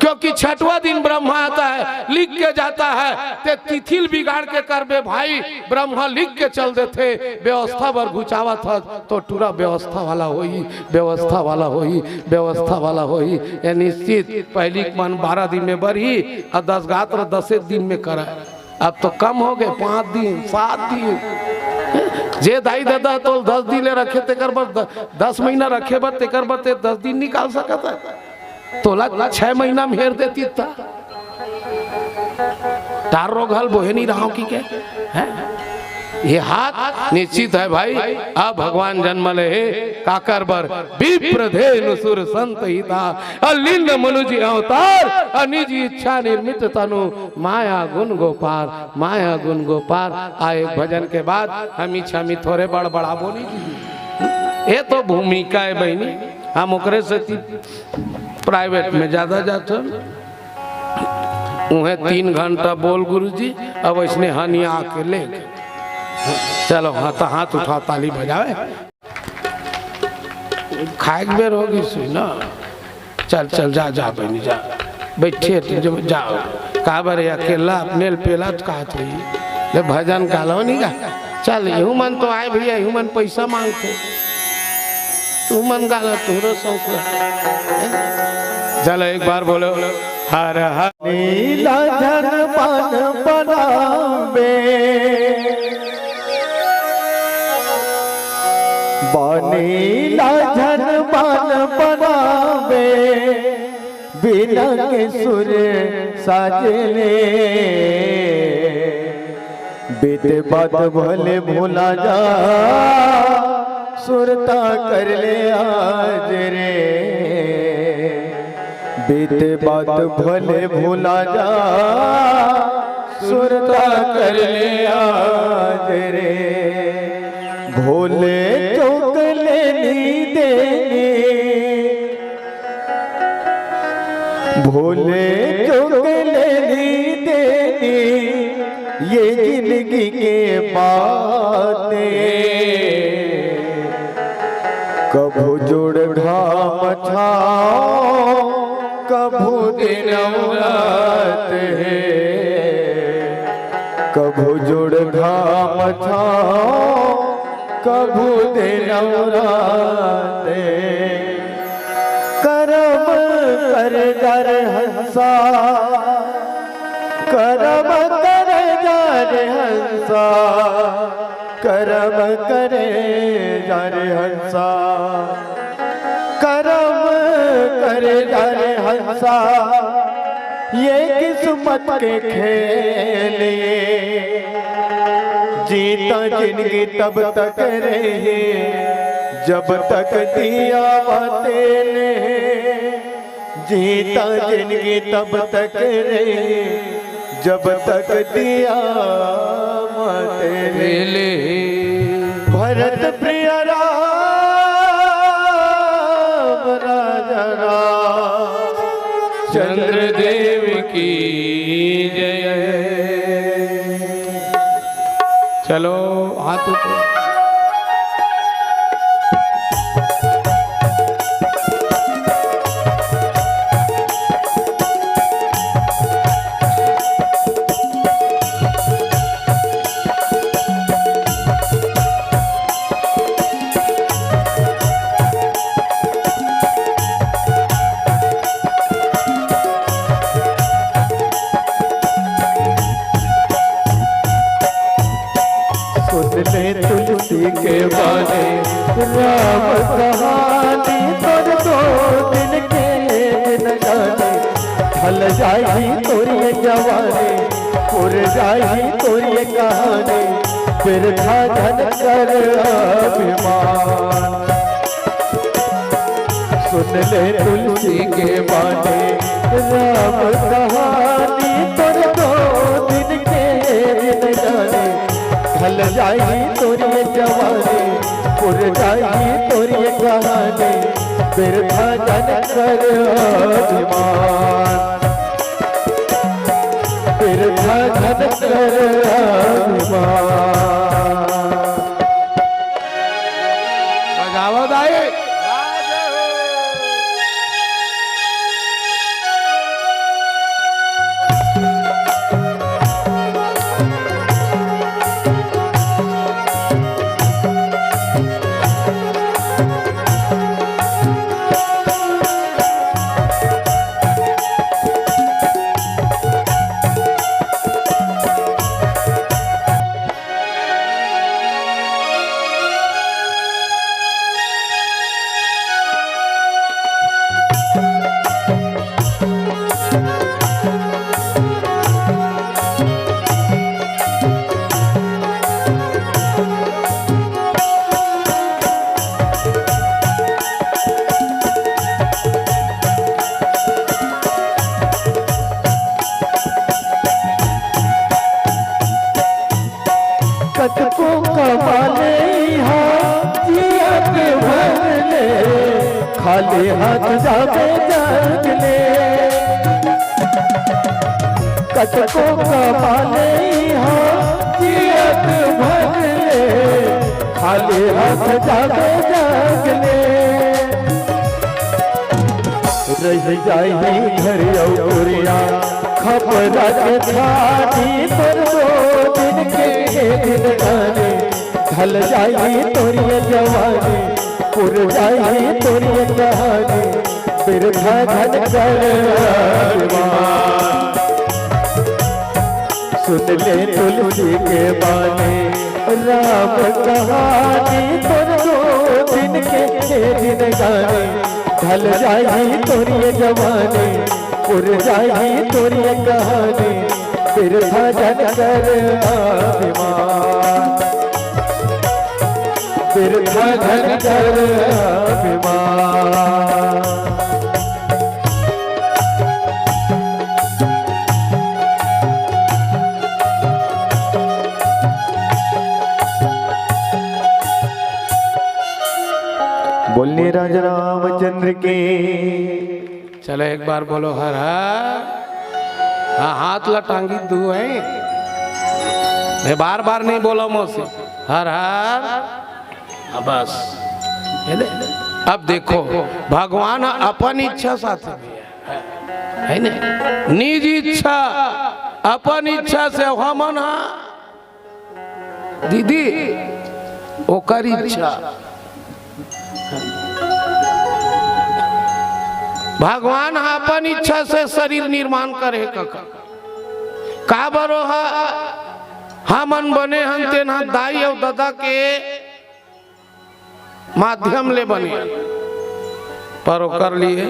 क्योंकि छठवां दिन ब्रह्मा आता है, लिख के जाता है, ते तिथि ल बिगाड़ के करबे भाई, ब्रह्मा लिख के चल देथे। व्यवस्था बर घुचावत हस तो टूरा व्यवस्था वाला होही, व्यवस्था वाला होही, व्यवस्था वाला होही। ये निश्चित पहिली के मन बारह दिन में बरही अउ दस गात्र दसे दिन में करय। अब तो कम हो गे, पाँच दिन, सात दिन। जे दाई ददा तोल दस दिन ले रखे, तेकर बर द-, दस महीना रखे बर, तेकर बर ते दस दिन निकाल सकत हे। तोला छह महीना में हेर देती त टार रोग हल बोहे नहीं रहा कि के, हैं? ये हाथ निश्चित है भाई। अब भगवान जन्म ले हे काकर बर, विप्र धेनु सुर संत हिता, अलिंद मनुज अवतार, अनिज इच्छा निर्मित तनु, माया गुण गोपार, माया गुण गोपार। आ एक भजन के बाद हम इच्छा में थोरे बड़बड़ाबो नहीं। ये तो भूमिका है बहिनी, हम ओकरे सेती प्राइवेट में ज्यादा जाथन। उहें तीन घंटा बोल गुरुजी, अब इसने हनिया के ले। चलो, हाँ, तो हाथ उठाओ, ताली बजावे। खाए के बेर हो गिस ना। चल, चल, जा, जा बहिनी, जा। बइठे हे, जा। काबर अकेल्ला अपने ल पेलत काहत होही। ले भजन गा लो नहीं गा। चल, एहू मन तो आय भइया, एहू मन पइसा मांगथे। तुमन गा लो, तुहरो शौक हे। चलो एक बार बोलो, हर हर। नीला झन बन बनावे, बनी ला झन बन बनावे, बिना के सुर साजले। बीते बात भले भुला जा, सुरता कर ले आज रे। बीते बात भले भुला जा, सुरता कर ले आज रे। भूले चूक लेनी देनी, भूले चूक लेनी देनी, ये जिंदगी के बातें। कभू जुड़ घाम छाँव, कभू दिन रात हे। कभू जुड़ घाम छाँव, कभू दिन रात हे। करम कर जा रे हंसा, करम कर जा रे हंसा, करम कर जा रे हंसा, करम कर जा रे हंसा। ये किस्मत के खेल ये, जीता जिंदगी तब तक रहे, जब तक दिया वा तेल हे। जीता जिंदगी तब तक रहे, जब तक दिया वा तेल हे। भरत प्रिय राम राजा राम चंद्र देव की जय। चलो, हाथ ऊपर। सुन ले तुलसी के बानी, राम कहानी, तोर दो दिन के जिनगानी। ढल जाही तोर ये जवानी, पुर जाही तोर ये कहानी, बिरथा झन कर अभिमान। सुन ले तुलसी के बानी, राम कहानी, तोर दो दिन के जिनगानी। ढल जाही तोर ये जवानी, पुर जाही तोर ये कहानी, बिरथा झन कर अभिमान। बिरथा झन कर अभिमान। बजावा दाई। कतको कमा ले इहाँ जियत भर ले, खाली हाथ जाबे जग ले। कतको कमा ले इहाँ जियत भर ले, खाली हाथ जाबे जग ले। रहि जाही घर अउ कुरिया, खपरा के छानी तोर दो दिन के जिनगानी। ढल जाही तोर ये जवानी, पुर जाही तोर ये कहानी, बिरथा झन कर अभिमान। सुन ले तुलसी के बानी, राम कहानी तोर दो दिन के जिनगानी। ढल जाही तोर ये जवानी, पुर जाही तोर ये कहानी, बिरथा झन कर अभिमान, बिरथा झन कर अभिमान। बोलिए राजा रामचंद्र की। चलो एक बार बोलो हर हर। हाँ, हाथ ला टांगी दू है। मैं बार बार नहीं बोला मौसी। हर हर। हाँ, बस। ये दे। अब देखो, भगवान अपन इच्छा साथ में है, है ना? निज इच्छा, अपन इच्छा से हमन हा दीदी, ओकर इच्छा। भगवान ह अपन इच्छा से शरीर निर्माण करे कका। काबर ओह हमन बने हन, तेन ह दाई अउ ददा के माध्यम ले बने, पर ओकर लिए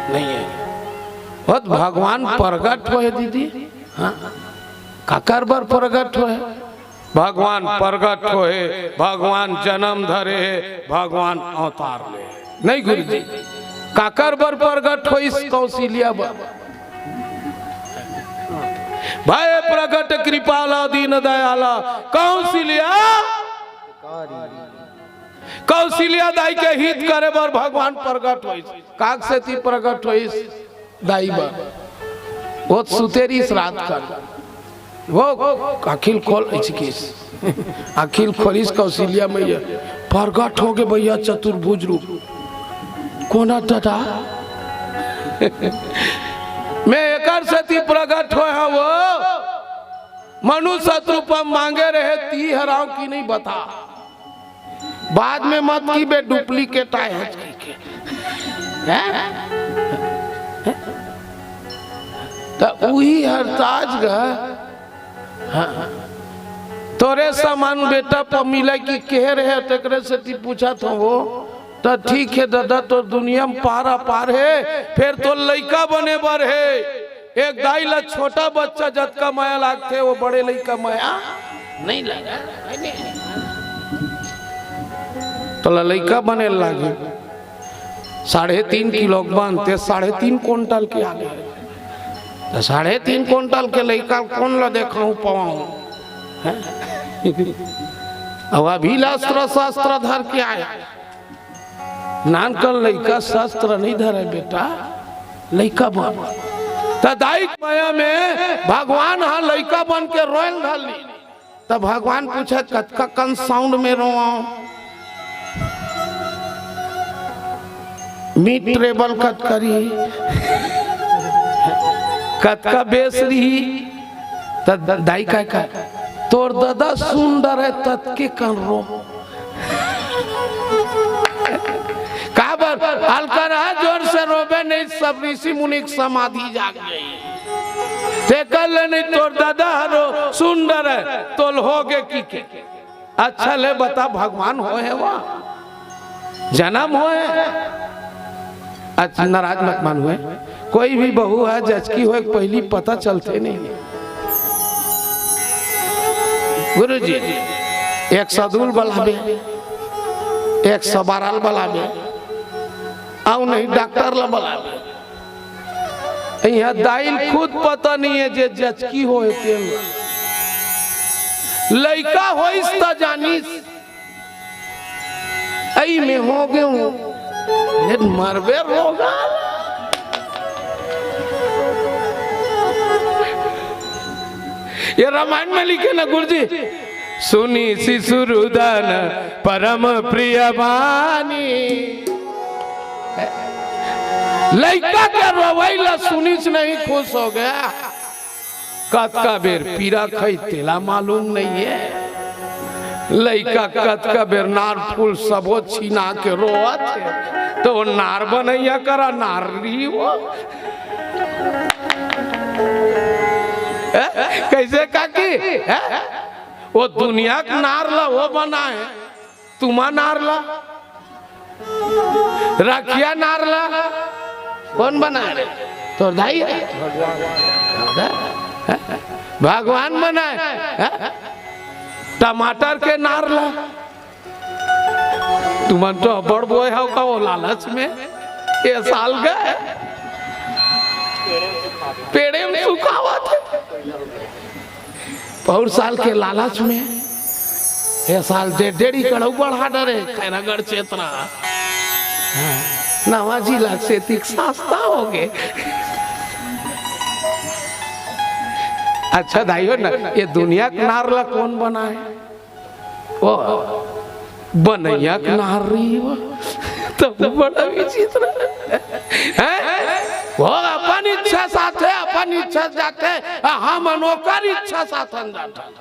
नहीं है। बहुत भगवान प्रगट होए दीदी। हाँ, काकर बर प्रगट होए? भगवान प्रगट होए, भगवान जन्म धरे हे, भगवान अवतार ले। नहीं गुरुजी, काकर बर प्रगट होइस? कौशिल्या बर। भय प्रगट कृपाला दीन दयाला कौशिल्या। कौशिल्या दाई के हित करे बर भगवान प्रगट होइस। काग सेती प्रगट होइस? दाई बर। वो सुतेरी श्राद्ध कर। वो अखिल खोल इचकिस। अखिल खोलिस कौशिल्या मैया। प्रगट हो गे भैया चतुर्भुज रूप। कोना दादा? मैं एकर सेती प्रगट होए हवं वो। मनुष्य रूप मांगे रहे ती हराव की नहीं बता। बाद में मत की बे, duplicate आए हैं की के। हैं? त उही हरताज ग। हाँ। तोरे समान बेटा प मिले की कहे रहे, तेकरे सेती पूछत हवं वो। त ठीक है दादा, तोर दुनिया में पार अपार है, फेर तोर लइका बने बर है। एक दाई ला छोटा बच्चा जतका मया लागथे, वो बड़े लइका मया नहीं लगा। तोला लइका बने लागे, साढ़े तीन किलो के बनथे, साढ़े तीन कुंटल के आगे। त साढ़े तीन कुंटल के लइका कोन ला देखाऊं पवाऊं? हैं? अब अभी ला अस्त्र शस्त्र धर के आए। नानकन लइका शस्त्र नहीं धरे बेटा, लइका बन। त दाई के मया में भगवान ह लइका बन के रोयल धर ली। त भगवान पूछे, "कतका कन sound में रोवांव? Mid treble कतका रही? कतका bass रही?" त द-, दाई काय काय, "तोर ददा सुन डरे ततके कन रो।" काबर? अलकरहा जोर से रोबे नहीं, सब ऋषि मुनि के समाधि जाग गई। तेकर ले नहीं तोर ददा हरो सुन डरे, तोल हो गे की के। अच्छा ले बता, भगवान होए हे वहाँ? जन्म होए? अच्छा, नाराज मत मान हुए। कोई भी बहू है, जचकी होए, पहली पता चलते नहीं। गुरुजी, एक सदुल बलाबे, एक सबाराल बलाबे, अउ नहीं डॉक्टर ला बलाबे। इहाँ दाई ल खुद पता नहीं है जे जचकी होए तेन ला। लइका होइस त जानिस। अई में हो गे हूँ। ये मरबे रोगा। ये रामायण में लिखे ना गुरुजी, सुनी शिशु रुदन परम प्रिय बानी। लइका के रोवई ला सुनिस नहीं, खुश हो गया। कतका बेर पीरा खाई तेला मालूम नहीं है। लइका कतका बेर नार फूल सबो छीना के रोवत हे, तो वो नार बनैया करा नार रही वो। हैं? कैसे काकी? हैं? वो दुनिया के नार ला वो बनाए, तुमा नार ला, रखिया नार ला कोन बनाए रे? तोर दाई हे? भगवान बनाए। टमाटर के नार ला तुमन तो अब्बड़ बोए हव का वो लालच में? ये साल गए पेड़े में सुखावत हे। पौर साल के लालच में ये साल डेढ़ डेढ़ एकड़ अउ बढ़ा डरे खैरागढ़ क्षेत्र। हाँ, नवा जिला से तिक सस्ता हो गए। अच्छा दाई हो ना, ये दुनिया के नार ला कोन बनाए? ओ, बनैया के नार रही वो। तो बड़ा विचित्र हे। वो अपन इच्छा साथे, अपन इच्छा जाथे, आ हमन ओकर इच्छा साथन जाथन।